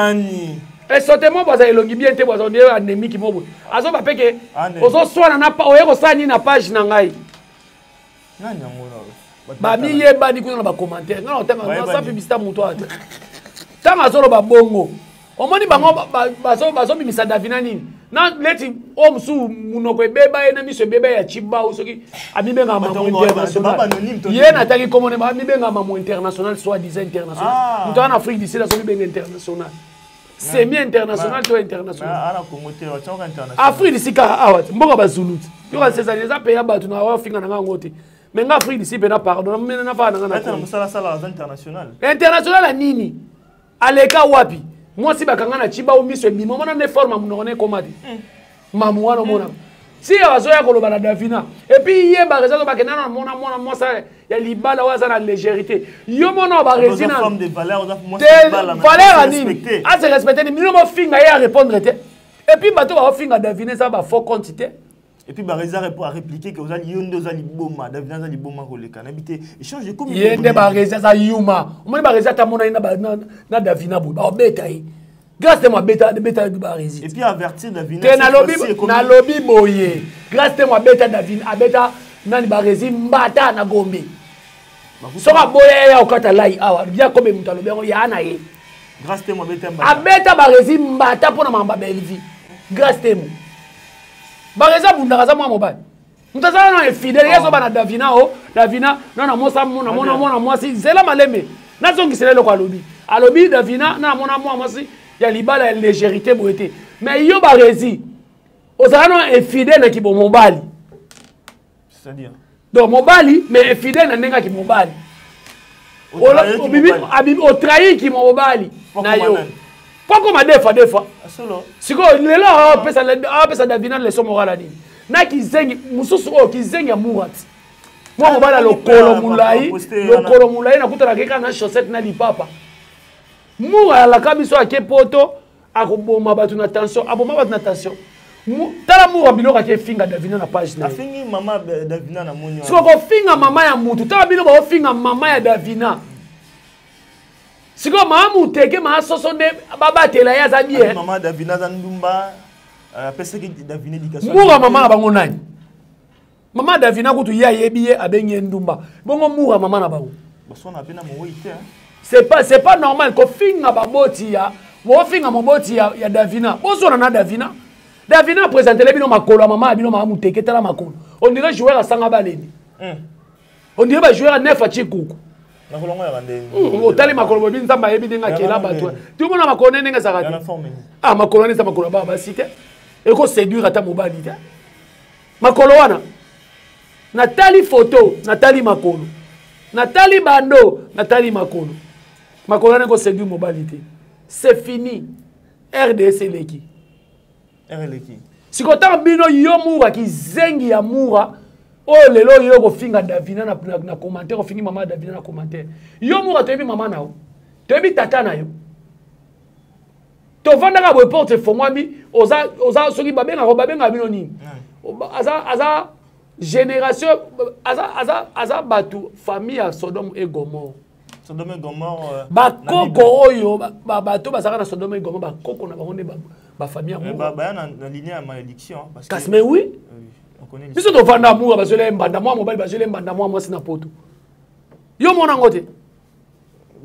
esote mo boaza elongi bien te boaza ondire anemiki mo boye azoba peke ozoswana na oye kosala nini na page na ngai bamiyebani kuna na bacommentaire ngai na otanga sa publicité moto wana te ntango azoloba bongo omoni bango bazobimisa davina nini na neti oyo mosusu monoko ebeba ye na miso ebeba ya cibau soki amibengaka mamo international ye natangi komone amibengaka mamo international soit disant international ah. moto wana afrique du sud azomibenga international semi international to international afrique du sud kaka awa te mboka bazulu te yoka sezali eza mpe ya bato na ofinga na nga yango te mais nga afrique du sud mpe na pardon nafaa na nga na international ya nini aleka wapi mwasi bakanga na chibau miso ebima omona nde forme ya monoko na ekoma te hmm. mamu wana omonaka hmm. si azoya koloba na davina epuis ye barezi azobake nano amona mwana mwasi ya libala oyo aza na légérité yo mona barezi na valeur ya nini ase respecte nini bino bofinga ye arépondre te epuis bato baofinga davina eza bafaux compte te Et puis Bareza a répliqué que ozali yo nde oza liboma David aza liboma koleka nayebi te échange ekomi ye nde Bareza aza yuma omoni Bareza ata monani na, na Davina boye baobeta ye grâce te mo abeta abeta Barezi et puis avertir Davina te nalobi nalobi boye grâce te mo abeta Davina abeta nani Barezi mbata na Gombe soki aboya ye ya okata lai awa bien kobe moto alobi yango ya na ye grâce te mo abeta mbata abeta Barezi mbata mpo na makambo ya Bellevue grâce te mo barezi abundaka aza mwana mobali moto azala na infidèle ye azoba na davina o davina na namosa namona mwana mwasi zela malembe nazongisela eloko alobi alobi davina na namona mwana mwasi ya libala ya légérité boye te mais yo barezi Ozala no infidèle na kibomobali. C'est-à-dire? Donc mobali mais infidèle na ndenge ya kimobali. Otrahi kimobali na yo. Po akoma deux fois deux fois. Sikoyo lelo apesa Davina leçon morale ya nini? Na kizengi mosusu oyo kizengi ya Murat. Mwa mobali ya lokolo molai, lokolo molai nakutanaka kaka na chaussette na lipapa. Mura alaka biso ake poto akoboma bato na tension, aboma bato na tension. Tala mura biloko ake finga Davina na page na ye. Afingi mama Davina na moni. Siko kofinga mama ya mutu, tala bino baofinga mama ya Davina. Siko mama muteke mama soso nde babatela ye aza bien. Mama Davina aza ndumba, apesaki Davina éducation. Mura mama na bango nani? Mama Davina kutu ye ayebi ye abengi ye ndumba. Bongo mura mama na bango. Baswana pe na mowei te. C'est pas normal kofinga baboti ya bofinga moboti ya, ya Davina. Bozona na Davina. Davina présentele bino makolo ya mama ya bino mama muteke tala makolo. On dirait joueur asanga baleni. On dirait ba joueur ya nef atie kuku. Otali makolo boyebi Nzambe ayebi ndenge akela bato. Tumona makolo ndenge ezalaka te. Ah makolo wana eza makolo ya bana basi te. Eko séduire ata mobali te. Makolo wana natali photo, natali makolo, natali bando, natali makolo. Makolo wana eko séduire mobali te. C'est fini. RDS eleki. R eleki. Sikoyo ntango bino yo mura kizengi ya mura oyo lelo yo kofinga Davina na commentaire, ofingi mama Davina na commentaire. Yo mura toyebi mama na yo, toyebi tata na yo. Tovandaka boye porte efongwami, oza soki babengaka bino nini? Aza génération, aza bato famille ya Sodome et Gomorrhe. Sodome et Gomorrhe, bakoko oyo, bato bazalaka na Sodome et Gomorrhe, bakoko na bango nde ba famille ya Mura. Ba ya na lignée ya malédiction, hein, parce que Kasi, mais oui. Oui, on connaît Biso tovanda Mura, bazwela ye mbanda, mwa mobali bazwela ye mbanda, mwa mwasi na poto. Yo mona ngo te?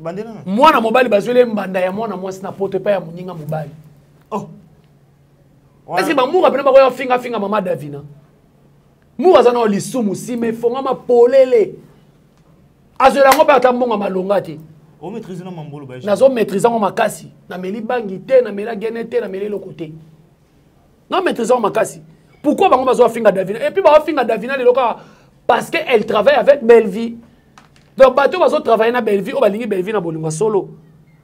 Bandela na. Mwana mobali bazwela ye mbanda ya mwana mwasi na poto epai ya moninga mobali. Oh. Est-ce que ba Mura pena bakoya finga finga mama Davina? Mura aza na lisumu, sima efongama polele. Azwela yango mpe ata mbongo ya malonga te. O maîtriser na mambolo ba. Nazo maîtriser yango makasi. Nameli bangi te, nameli agene te, nameli eloko te. Na maîtriser yango makasi. Pourquoi bango bazo finga Davina? Et puis ba finga Davina lelo kaka parce que elle travaille avec Bellevie. Donc bato bazo travailler na Bellevie, oyo balingi Bellevie na bolingo solo.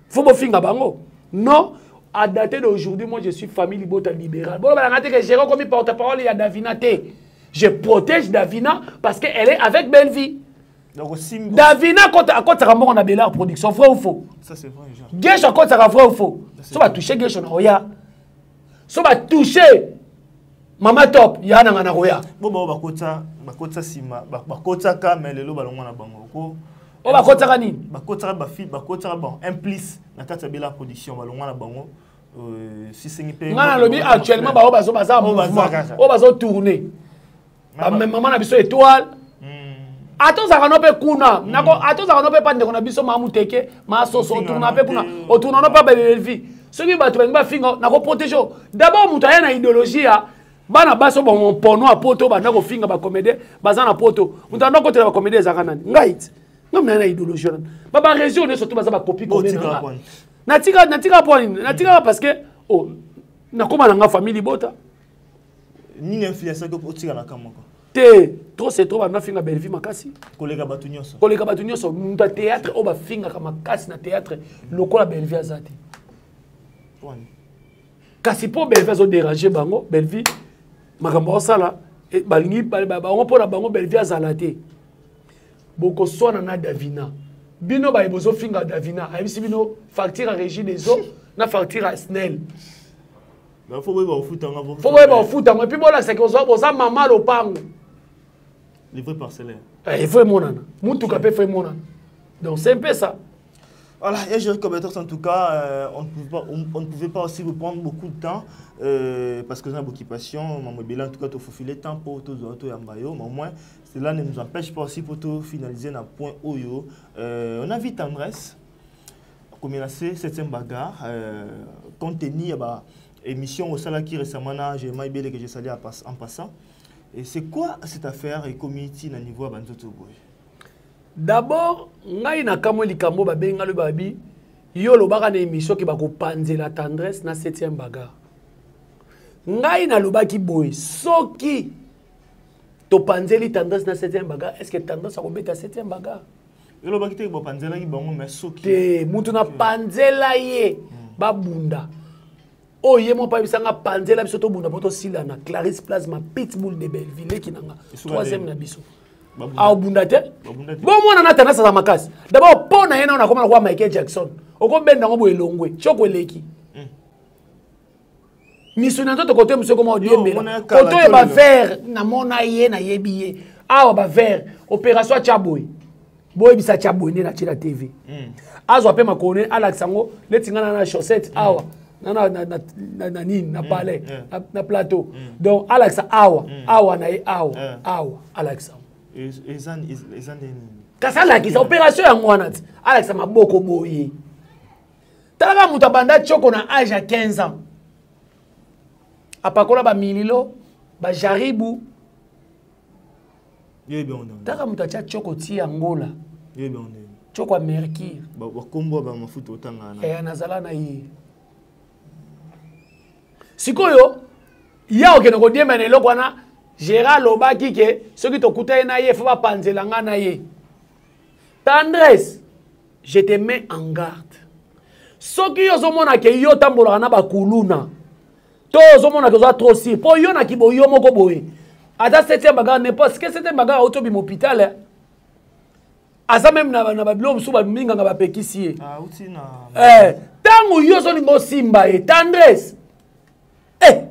Faut bofinga bango. Non, à dater d'aujourd'hui, moi je suis famille Libota libérale. Bon, ba ngate que j'ai comme porte-parole ya Davina te. Je protège Davina parce que elle est avec Bellevie. Donc, aussi, Davina à côté de na Bellard production, vrai ou faux? Ça c'est vrai, genre. Guesho à côté vrai ou faux? So ba toucher Guesho na oya. So ba toucher Mama Top ya na na roya. Bo ba ba kota, ba kota sima, ba ba kota ka mais lelo ba longwa na bango ko. O ba kota ka nini? Ba kota ba fi, ba kota bon, un plus na kati ya Bella production ba longwa na bango. Si sengi pe. Nga na lobi actuellement ba o bazo baza mouvement. O bazo tourner. Ba maman na biso étoile. Ata ozalaka no mpe kuna, ata ozalaka no mpe pa ndeko na biso ma muteke, ma soso, otourna mpe kuna, otourna no mpe ba Bellevue. Soki bato balingi bafinga, nakoprotege yo. D'abord moto aya na idéologie ya bana basi oyo bango mpono ya poto banda kofinga ba comédien, baza na poto. Moto anda kotela ba comédien ezalaka nani? Ngai ti. Ngai mna na idéologie wana. Ba ba réseau nyonso to baza ba copie Bo commune tika na nga. pwani. Natika, natika pwani. Natika parce que, oh, nakoma na nga famille libota. Nini influence ko otika na kama ko? Te, trop c'est trop, banda finga Bellevue makasi. Koleka bato nyonso. Koleka bato nyonso, mutu ya théâtre oyo bafingaka makasi na théâtre lokola Bellevue aza te. Pwani. Kasi po Bellevue azo déranger bango, Bellevue makambo osala, e, balingi, ba, ba, bango mpona bango Bellevue azala te. Bokoswana na Davina. Bino baye bozofinga Davina, ayebisi bino facture ya Régie des eaux na facture ya SNEL. Ba faut boyeba kofuta ngo, Faut boyeba kofuta ngo. Et puis bolakisaki oza mama lopango. Livré parcellaire. Eh, il faut emonana. Mutuka pe faut emonana. Donc c'est un peu ça. Voilà, et Jerry Cobertor, en tout cas, on ne pouvait pas aussi vous prendre beaucoup de temps parce que nous avons occupation, Maman Bela, en tout cas, il faut filer temps pour tout le monde, mais au moins, cela ne nous empêche pas aussi pour tout finaliser dans le point Oyo. On a vu Tendresse, comme il a fait 7e bagarre, compte tenu, bah, émission au Salaki récemment, j'ai Maïbele que j'ai salué en passant. Et c'est quoi cette affaire et community na niveau à Banzoto Boy? D'abord, ngai na kamwe likambo ba benga le babi, yo lobaka na émission ki ba ko panzela Tendresse na 7e bagarre. Ngai nalobaki boye, soki topanzeli Tendresse na 7e bagarre, est ce que Tendresse akobeta 7e bagarre? Elobaki te bopanzelaki bango, mais soki te mutu napanzela ye babunda. Oyo ye moko ayebisa nga, panzela biso tobunda mpo tosilana. Clarisse Plasma, Pitbull de Belleville, leki na nga, troisième na biso, aobunda te. Bomwana na Tendresse aza makasi d'abord mpo na ye nao nakoma nakowa Michael Jackson, okobenda yango boye elongwe tioko eleki miso na nzoto kote mosu ekoma odiembela kote oyo bavere. Namona ye, nayebi ye awa, bavere opération atya boye, boyebisa atya boye nde natie na TV. Azwa mpe makolo ne alakisa yango neti ngai na chaussette awa na nini na palais na plateau. Donc alakisa awa, awa na ye awa, awa alakisa yango. Kasi alakisa opération yango wana ti alakisa maboko boye. Talaka moto abanda tioko na age ya 15 ans, apakola bamililo bajaribu. Taka moto atya tioko ti ya ngola, tioko ya mercure. Bakombo bamafuta otangana. Eh, nazala na ye. Sikoyo ya okende kodiemba na eloko wana. Gérard alobaki ke soki tokuta ye na ye, fo bapanzela nga na ye. Tendresse, je te mets en garde. Soki yo ozomona ke yo otambolaka na bakuluna to ozomona ke oza trop sûr mpo yo na kibo yo moko boye, ata septième bagarre ne parce que septième bagarre auti obima hôpital, aza meme na babilo mosusu baminganga bapekisi ye. Ntango yo ozolinga osimba ye, Tendresse, eh,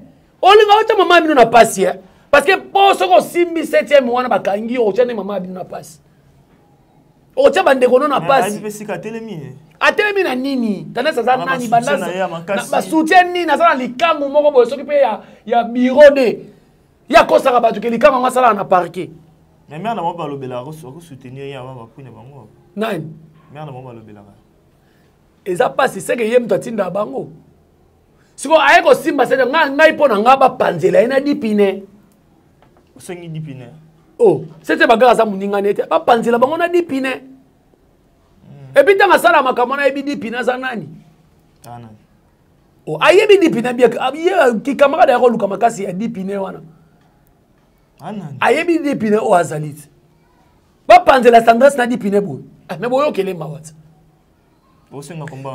olinga otya mama ya bino na pasi, eh? Parce que mpo soki osimbi septième wana, bakangi yo, otya nde mama ya bino na pasi, otya bandeko no na pasi. Atelemi na nini? Tendresse aza nani? Basoutien nini? Aza na likambo moko boye soki mpe ya bureau de ye akosaka bato ke likambo yango asalaka na parquet. Mais mère na bango balobelaka akosoutenir ye avant bapune bango. Nani? Mère na bango balobelaka. Eza mpasi seke ye moto atindaka bango. Sikoyo aye kosimba sete ngai, ngai mpo na ngai bapanzela ye na dipine. Osengi dipine? Oh, sete bagaka aza moningani ete bapanzela bango na dipine. Et puis ntango asala makambo wana, ayebi dipine aza nani. Oh, ayebi dipine bien ye kikamarade ya koluka makasi ya dipine wana. Ayebi dipine oyo azali te. Bapanzela Tendresse na dipine boye, mais boyokele mawa te.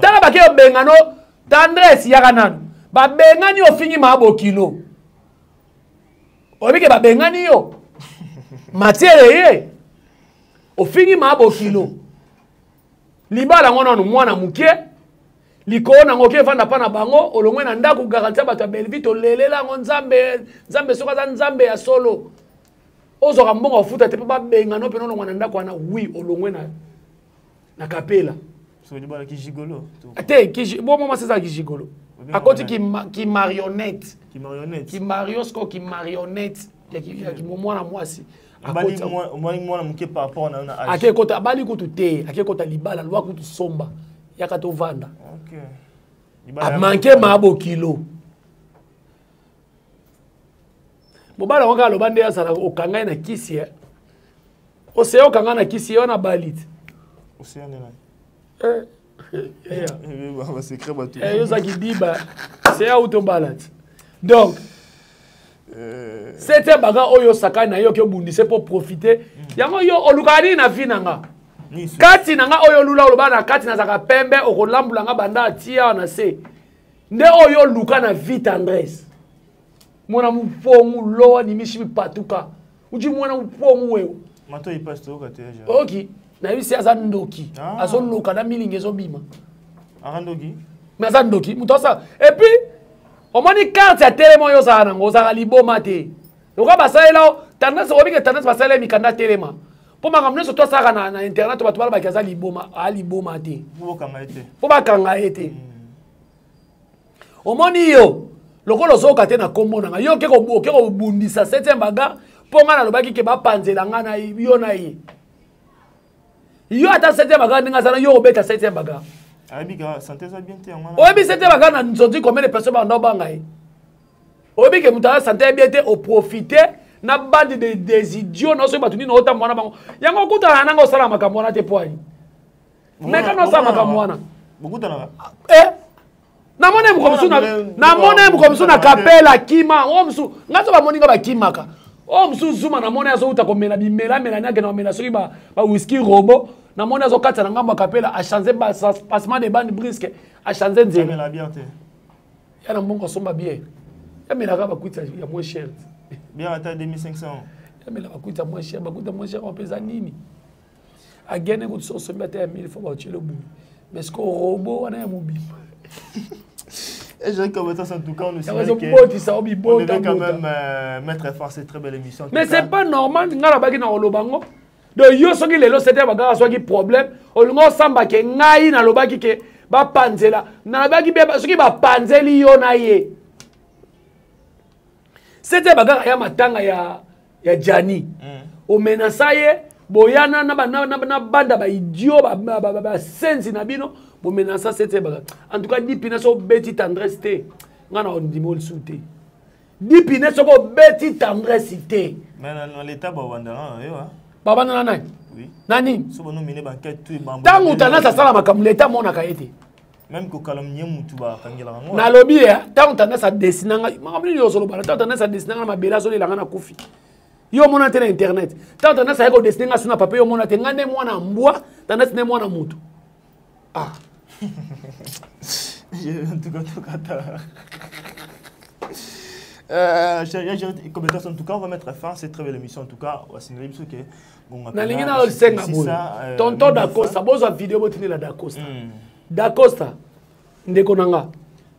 Tala, bake obengano Tendresse, yaka nanu, babengani, ofingi maa bokilo, oyebi ke babengani yo matière ye, ofingi maa bokilo libala yango nanu mwana moke likolo nango oke evanda mpa na bango, olongwe na ndako garanti ya bato ya Bellevie. Tolelela yango Nzambe. Nzambe soki aza Nzambe ya solo, ozwaka mbongo afuta te mpo babengano mpena olongwa na ndako wana. Wi, olongwe na kapela te, bo mwa mwasi ezalaki gigolo, akoti ki marionnette, ki mario siko ki marionnette ya mwana mwasi. Ake kota abali kutu te, ake kota libala lwa kutu somba yaka tovanda, amanke mabokilo mobali yango kaka aloba nde azala okanga ye na kisi, eh. Oseya okanga na kisi ye wana bali te. Yo ozaki diba seya uti obala te. Donc septième bagarre oyo osakani na yo, oki obundise mpo profite yango. Yo olukaka nini na vie na nga? Kati na nga oyo olula oloba na kati nazalaka pembe, okolambula nga banda atia na se nde oyo oluka na vie. Tendresse, mwana mupongu lowa nimishi mipatuka uji mwana mupongu wewe. Oki nayebisi aza ndoki. Azoloka na milingi ezobima. Mais aza ndoki moto asala. Et puis omoni carte ya telema oyo ozala nango, ozalaka liboma te lokola basalela Tendresse. Oyebi ke Tendresse basalela mikanda telema mpo makambo nyonso to asalaka na internet, bato balobaki aza liboma. Aa liboma te mpo bakanga ye te. Omoni yo lokola ozoyoka te na nkombo na ngai, yo oke kobundisa septième bagarre mpo ngai nalobaki ke bapanzela ngai na yo na ye. Yo ata septième bagarre ndenge azala, yo obeta septième bagarre. Oyebi septième bagarre na nzonzi combien de personnes banda obanga ye? Oyebi ke moto aza santé bien te, oprofite na bande de des idiots na soki bato nini otamba wana bango yango okutana nanga osala makambo wana te. Poani mais kana osala makambo wana, eh? Namoni ye mokolo mosusu namoni ye mokolo mosusu na kapela akima oyo mosusu ngai so bamoni nga bakimaka oyo mosusu zuma namoni azowuta komela bimelamela ni akenda komela soki bawiski robo namoni azokatisa na ngambo ya kapela achange passement de bande brisque achange nzela ya na mbongo asomba biere yamelaka bakwiti ya moins cher. Biere ata 2500. Yamela bakwiti ya moins cher, bakwiti ya moins cher mpenza nini agene kutu soki osombi ata ya 1000 fo baotyele boye, mais ce que robo wana ya mobimba. Et je recommande en tout cas, on nous ezobotisa o bibota. On devait quand même mettre fin à cette très belle émission. Mais c'est pas normal, ngai nabaki na koloba ngo. Donc yo soki lelo sete bagaka azwaki problème, olingi osamba ke ngai nalobaki ke bapanzela, nalobaki be soki bapanzeli yo na ye. Sete bagaka ya matanga ya Gianni. Omenasa ye boyana na na na na banda ba idiot ba ba ba senzi na bino bomenasa sete bagaka. En tout cas dipina so beti tendresse te. Nga na ondimo lisusu te. Dipine soko obeti tendresse te. Mais na l'état ba wandana yo hein. Babanda na nani? Oui. Na nini? So bano mine ba enquête tout bambo. Tango tendresse asala makambo l'état monaka ye te. Même ko calomnier mutu ba kangela ngo. Nalobi ya tango tendresse adessina nga makambo nini ozoloba na tango tendresse adessina nga na mabele azolela nga na kufi. Yo mona te na internet. Tango tendresse ayeko dessiner nga suna papier yo mona te nga nde mwana mbwa, tendresse nde mwana mutu. Ah. En tout cas, en tout cas, en tout cas, on va mettre fin à cette très belle émission. En tout cas, on va signaler que nalingi na osenga boye tonton Dacosta, bozwa video botindela Dacosta. Dacosta ndeko na nga,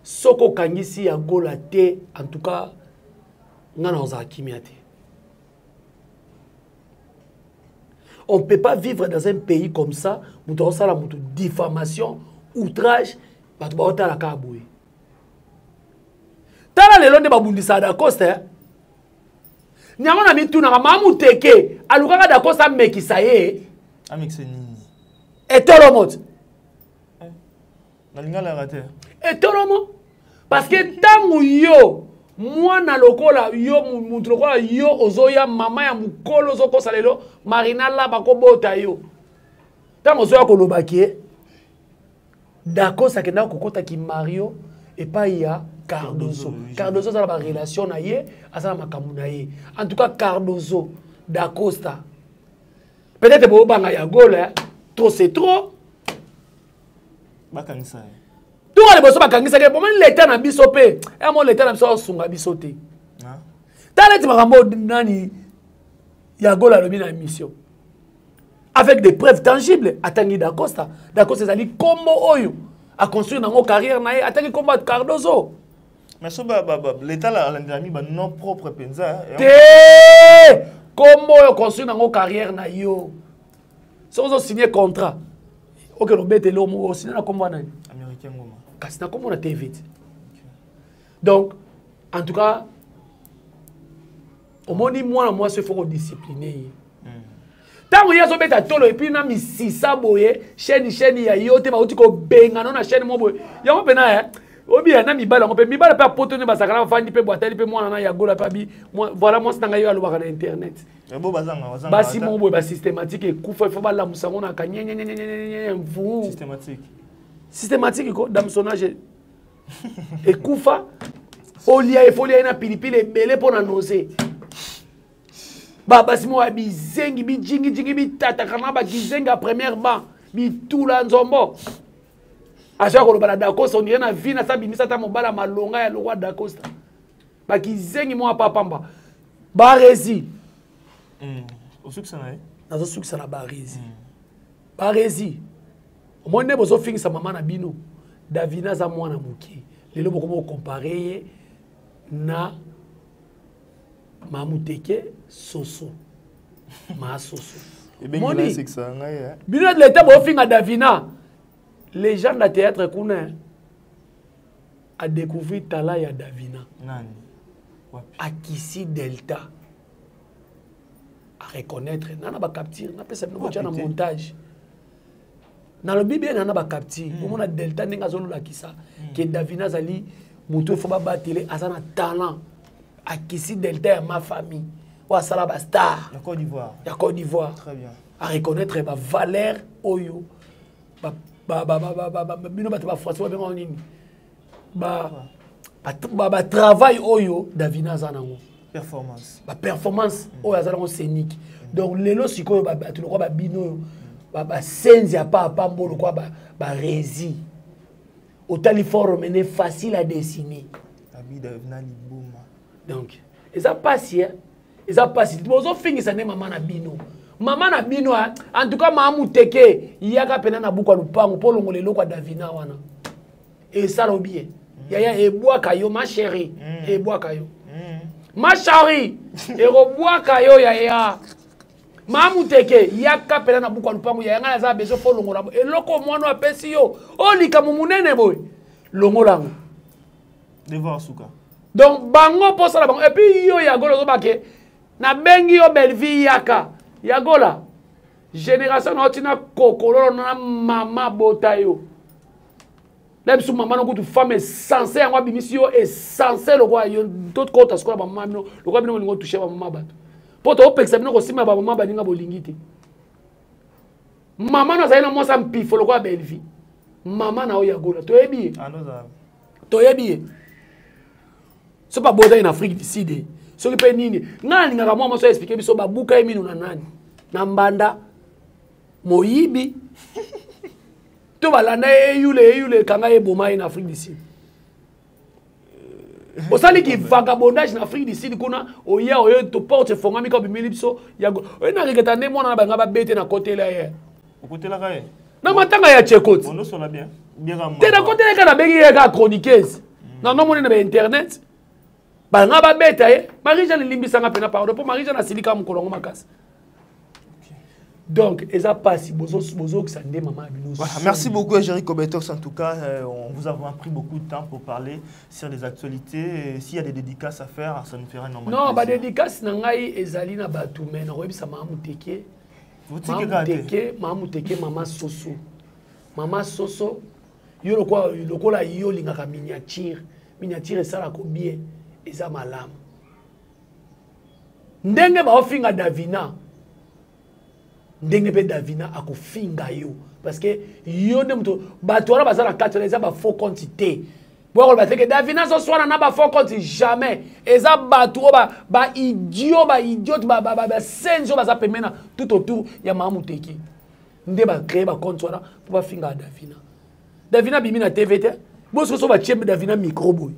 soki okangisi ya Gola te, en tout cas nga na ozala kimia te. On ne peut pas vivre dans un pays comme ça, moto azosala moto diffamation, outrage, bato baotala kaka boye. Tala lelo nde babundisaka Dacosta, eh? Nyango na mitunaka mamuteke alukaka Dacosta amekisa ye. Amekisa nini? Etolomo te. Nalingalaka te. Etolomo parce que ntango yo mwana lokola yo, mutu lokola yo ozoya mama ya mokolo ozokosa lelo Marina Laba kobota yo, ntango ozoya koloba ke Dacosta akendaka kokota ki Mario epai ya Cardozo. Cardozo aza na barelation na ye, aza na makambo na ye. En tout cas Cardozo, Dacosta, peut-être bobanga ya Gola, trop c'est trop. Bakangisa ye. Tuka liboso bakangisaki ye, bomoni leta na biso mpe yamo leta na biso asunga biso te. Tala neti makambo nani ya Gola alobi na émission avec des preuves tangibles. Atangi Dacosta, Dacosta ezali kombo oyo aconstruire nango carrière na ye, atangi kombo ya Cardozo. Mais so l'état alandelami ba nom propre mpenza te, kombo oyo construire nango carrière na yo. Soki ozosigne contrat, okende obeteli omo osigne na kombo nani? Américain Ngoma. Kasi na kombo na TV te. Donc en tout cas omoni mwana mwasi il faut kodiscipline ye. Ntango ye azobeta tolo et puis na misisa boye chaîne chaîne ya yo te, bauti kobengana na chaîne mo boye yango mpena obiya na mibali yango mpe mibali mpe apoto nde bazalaka na bafandi mpe boatali mpe mwana na ya Gola mpe abi voilà mwasi na ngai yo alobaka na internet. Basi moko boye basystématique ekufa, ifo balamusa yango na kanyenyenyenyenyenye mvu systématique ko damsonnage ekufa, olia efo olia ye na pilipili ebele mpo na nose. Babasi moko ya bizengi bijingijingi bitataka na bakizengi ya première ban bitula nzombo azoya koloba na Dacosta, ondire na vie nasa bimisa ata mobala malonga ya lokwa Dacosta, bakizengi moko apapamba baresi. Osukisa na ye? Nazosukisa na baresi. Baresi omoni nde bozofingisa mama na bino. Davina aza mwana moke, lelo bokoma kocompare ye na mamuteke soso maasoso. Moni bino leta bofinga Davina, légende ya théâtre kuna a découvrir talent ya Davina. Nani? Akisi Delta a reconnaître nana bacapture napesa bino botya na montage. Nalobi bien nana bacapture, omona Delta ndenge azololakisa ke Davina azali moto efo babatele, aza na talent. Akisi Delta ya ma famille oyo asala bastar ya Côte d'Ivoire. Ya Côte d'Ivoire. Très bien. A reconnaître bavaleur oyo bino bato bafrançais babengaka nini? Batravail oyo Davina aza nango, performance, baperformance oyo aza nango scénique. Donc lelo sikoyo bato lokwa babino oyo, basenzi ya pa apambo lokwa baresi, otali forme ne facile à dessiner. Donc eza pasi, eza pasi. Bozofingisa nde mama na bino, mama na bino. En tout cas, mama Muteke, yaka mpena na buku ya lupango mpo olongola eloko ya Davina wana. Esala obie yaya, ebwaka yo, ma chérie, ebwaka yo, ma chérie, ekobwaka yo yaya. Mamuteke, yaka mpena na buku ya lupango yaya. Ngai naza besoin fo longola eloko mwana apesi yo. Oyo likambo monene boye, longola yango. Devoir suka. Donc bango mposala bango. Et puis yo Yagola, ozobake nabengi yo Bellevie, yaka Yagola, génération na otina kokololo na mama bota yo na biso. Mama no kutu femme essence yango abimisi yo essence lokola yo. Tokota sikola bamama bino lokola bino bolingi otouche bamama bato, mpo toopekisa bino kosimba bamama baninga bolingi te. Mama no azali na mwasi ya mpifo lokola Bellevie. Mama na oyo Yagola, toyebi ye, toyebi ye. Soki babotaki na Afrique du Sud, soki mpe nini, ngai nalingaka mwa mwasi explique biso babuka ye mino na nani, na mbanda moyibi to balanda ye, eyule eyule ekanga ye, eboma ye na Afrique du Sud. Osaliki vagabondage na Afrique du Sud kuna, oya oyo to porte efongami ka obimeli biso. Oye na regeta nde mwana na banga babete na kotela ye. Okotelaka ye? Na matanga ya Chekoti te, nakotela ye kaka, nabengi ye kaka chroniqueuse na nomoni na bainternet, banga babeta ye. Marie Jeanne, limbisanga mpena, pardon, mpo Marie Jeanne asilika mokolo yango makasi. Donc eza pasi, bozokisa nde mama ya bino. Voilà, merci beaucoup Jerry Kobetox. En tout cas, on vous a vraiment pris beaucoup de temps pour parler sur les actualités. S'il y a des dédicaces à faire, ça nous fera énormément Non, ba dédicace na ngai ezali na bato, mais nakoyebisa mama Muteke, mama Muteke, mama Muteke, mama Soso, mama Soso, yo lokola, lokola yo olingaka miniature, miniature esalaka bien, eza malamu. Ndenge baofinga Davina, ndenge mpe Davina akofinga yo, parce que yo nde moto bato wana baza na kati wana. Eza bafaux compte te. Boyakoloba te ke Davina azoswana na bafaux compte, jamais. Eza bato oyo baidiot, baidiote, basenzi oyo baza pembeni na tout autour ya mama Muteki nde bacrée bacompte wana mpo bafingaka Davina. Davina abimi na TV te. Bososo batie Davina micro boye.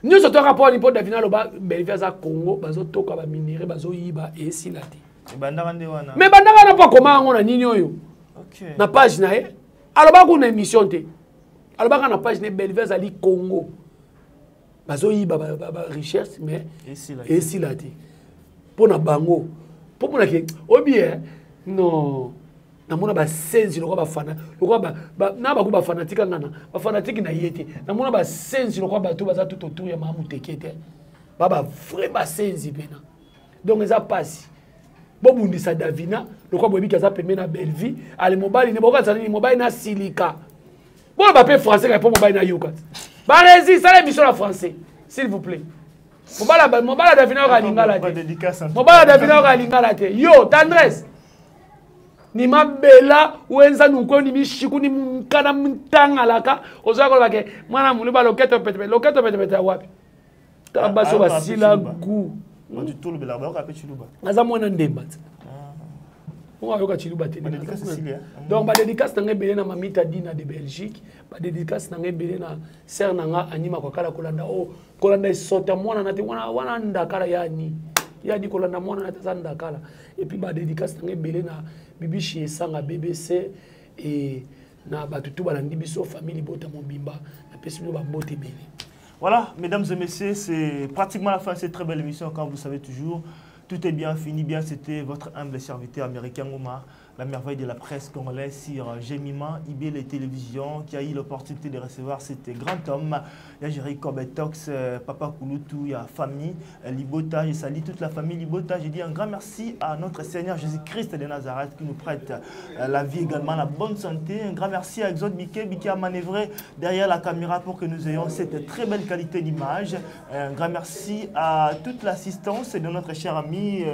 Nyonso toyaka mpo wani, mpo Davina aloba Bellevie aza Congo, bazotoka baminere, bazoyiba, esila te. Mais bandaka wana mpo akoma yango na nini oyo na page na ye. Alobaka kuna émission te, alobaka na page na ye Bellevie azali Congo, bazoyiba barichesse, mais esila te mpo na bango, mpo monake obi. Non, namona basenzi lokola bafana, lokola na bako bafanatike ngana bafanatike na ye te. Namona basenzi lokola bato baza tout autour ya mama Muteke te, ba bavrai basenzi mpena. Donc eza mpasi bobundisa Davina lokola boyebiki aza pembe na Bellevie. Ale mobali ne bokanisa nini? Mobali na silika, boloba mpe français kaka mpo mobali nayoka. Baresi, sala émission na français, s'il vous plaît. Mobala Davina yoka lingala te, mobala Davina yoka lingala te. Yo tendresse ni mabela wenza nunko ni mishiku ni munkana mtangalaka, ozoya koloba ke mwana mulu ba loketo petepete, loketo petepete ya wapi? Tala basi oyo basila gu. Aza mwana ndemba te, onga ayoka chiluba te. Donc badédicace na ngai ebele na Mamita Dina de Belgique, badédicace na ngai ebele na sere na nga Anima Kwakala. Kolanda o kolanda esota mwana na te wana wana ndakala yani yani kolanda mwana na te aza ndakala. Et puis badédicace na ngai ebele na Bibishi Esanga BBC et na bato tu balandi biso, famille libota mobimba, napesi bino bambote ebele. Voilà, mesdames et messieurs, c'est pratiquement la fin de cette très belle émission. Comme vous savez toujours, tout est bien, fini bien. C'était votre humble serviteur américain Omar, la merveille de la presse congolaise sur Gemima, IB, les télévisions, qui a eu l'opportunité de recevoir cet grand homme. Il y a Jerry Corbetox, Papa Kouloutou, il y a famille Libota. Je salue toute la famille Libota. Je dis un grand merci à notre Seigneur Jésus-Christ de Nazareth qui nous prête la vie également, la bonne santé. Un grand merci à Exode Mickey qui a manœuvré derrière la caméra pour que nous ayons cette très belle qualité d'image. Un grand merci à toute l'assistance de notre cher ami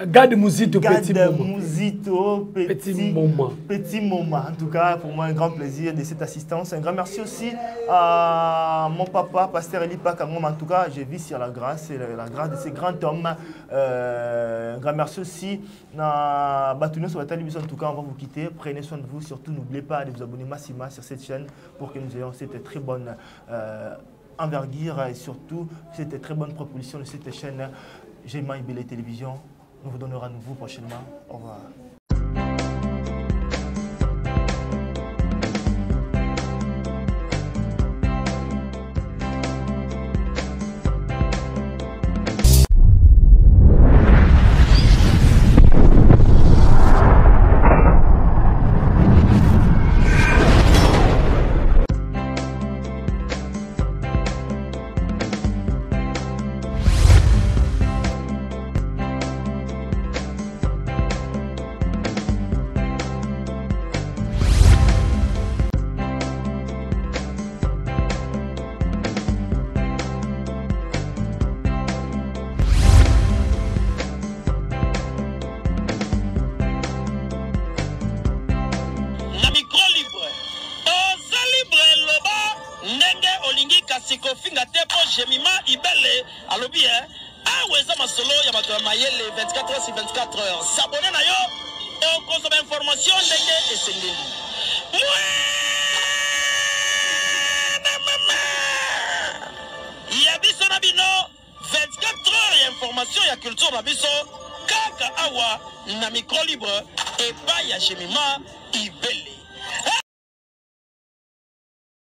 Gad Mouzito. Gad Petit. Mouzito. Benito Petit, Petit Moment. Petit Moment. En tout cas, pour moi, un grand plaisir de cette assistance. Un grand merci aussi à mon papa, Pasteur Eli Pakangom. En tout cas, j'ai vu sur la grâce et la, la grâce de ces grands hommes. Un grand merci aussi à Batouno sur la télévision. En tout cas, on va vous quitter. Prenez soin de vous. Surtout, n'oubliez pas de vous abonner massivement sur cette chaîne pour que nous ayons cette très bonne envergure et surtout cette très bonne propulsion de cette chaîne Gemma Ibele Télévision. Nous vous donnera nouveau prochainement. Au revoir. Na micro libre oza libre loba ndenge olingi kasi kofinga te mpo jemima ibele alobi e awa eza masolo ya bato ya mayele 24 heures sur 24 heures sabone na yo okozwa bainformation ndenge esengeli mwana mama ya biso na bino 24 heures ya information ya culture na biso kaka awa na micro libre epai ya jemima ibele.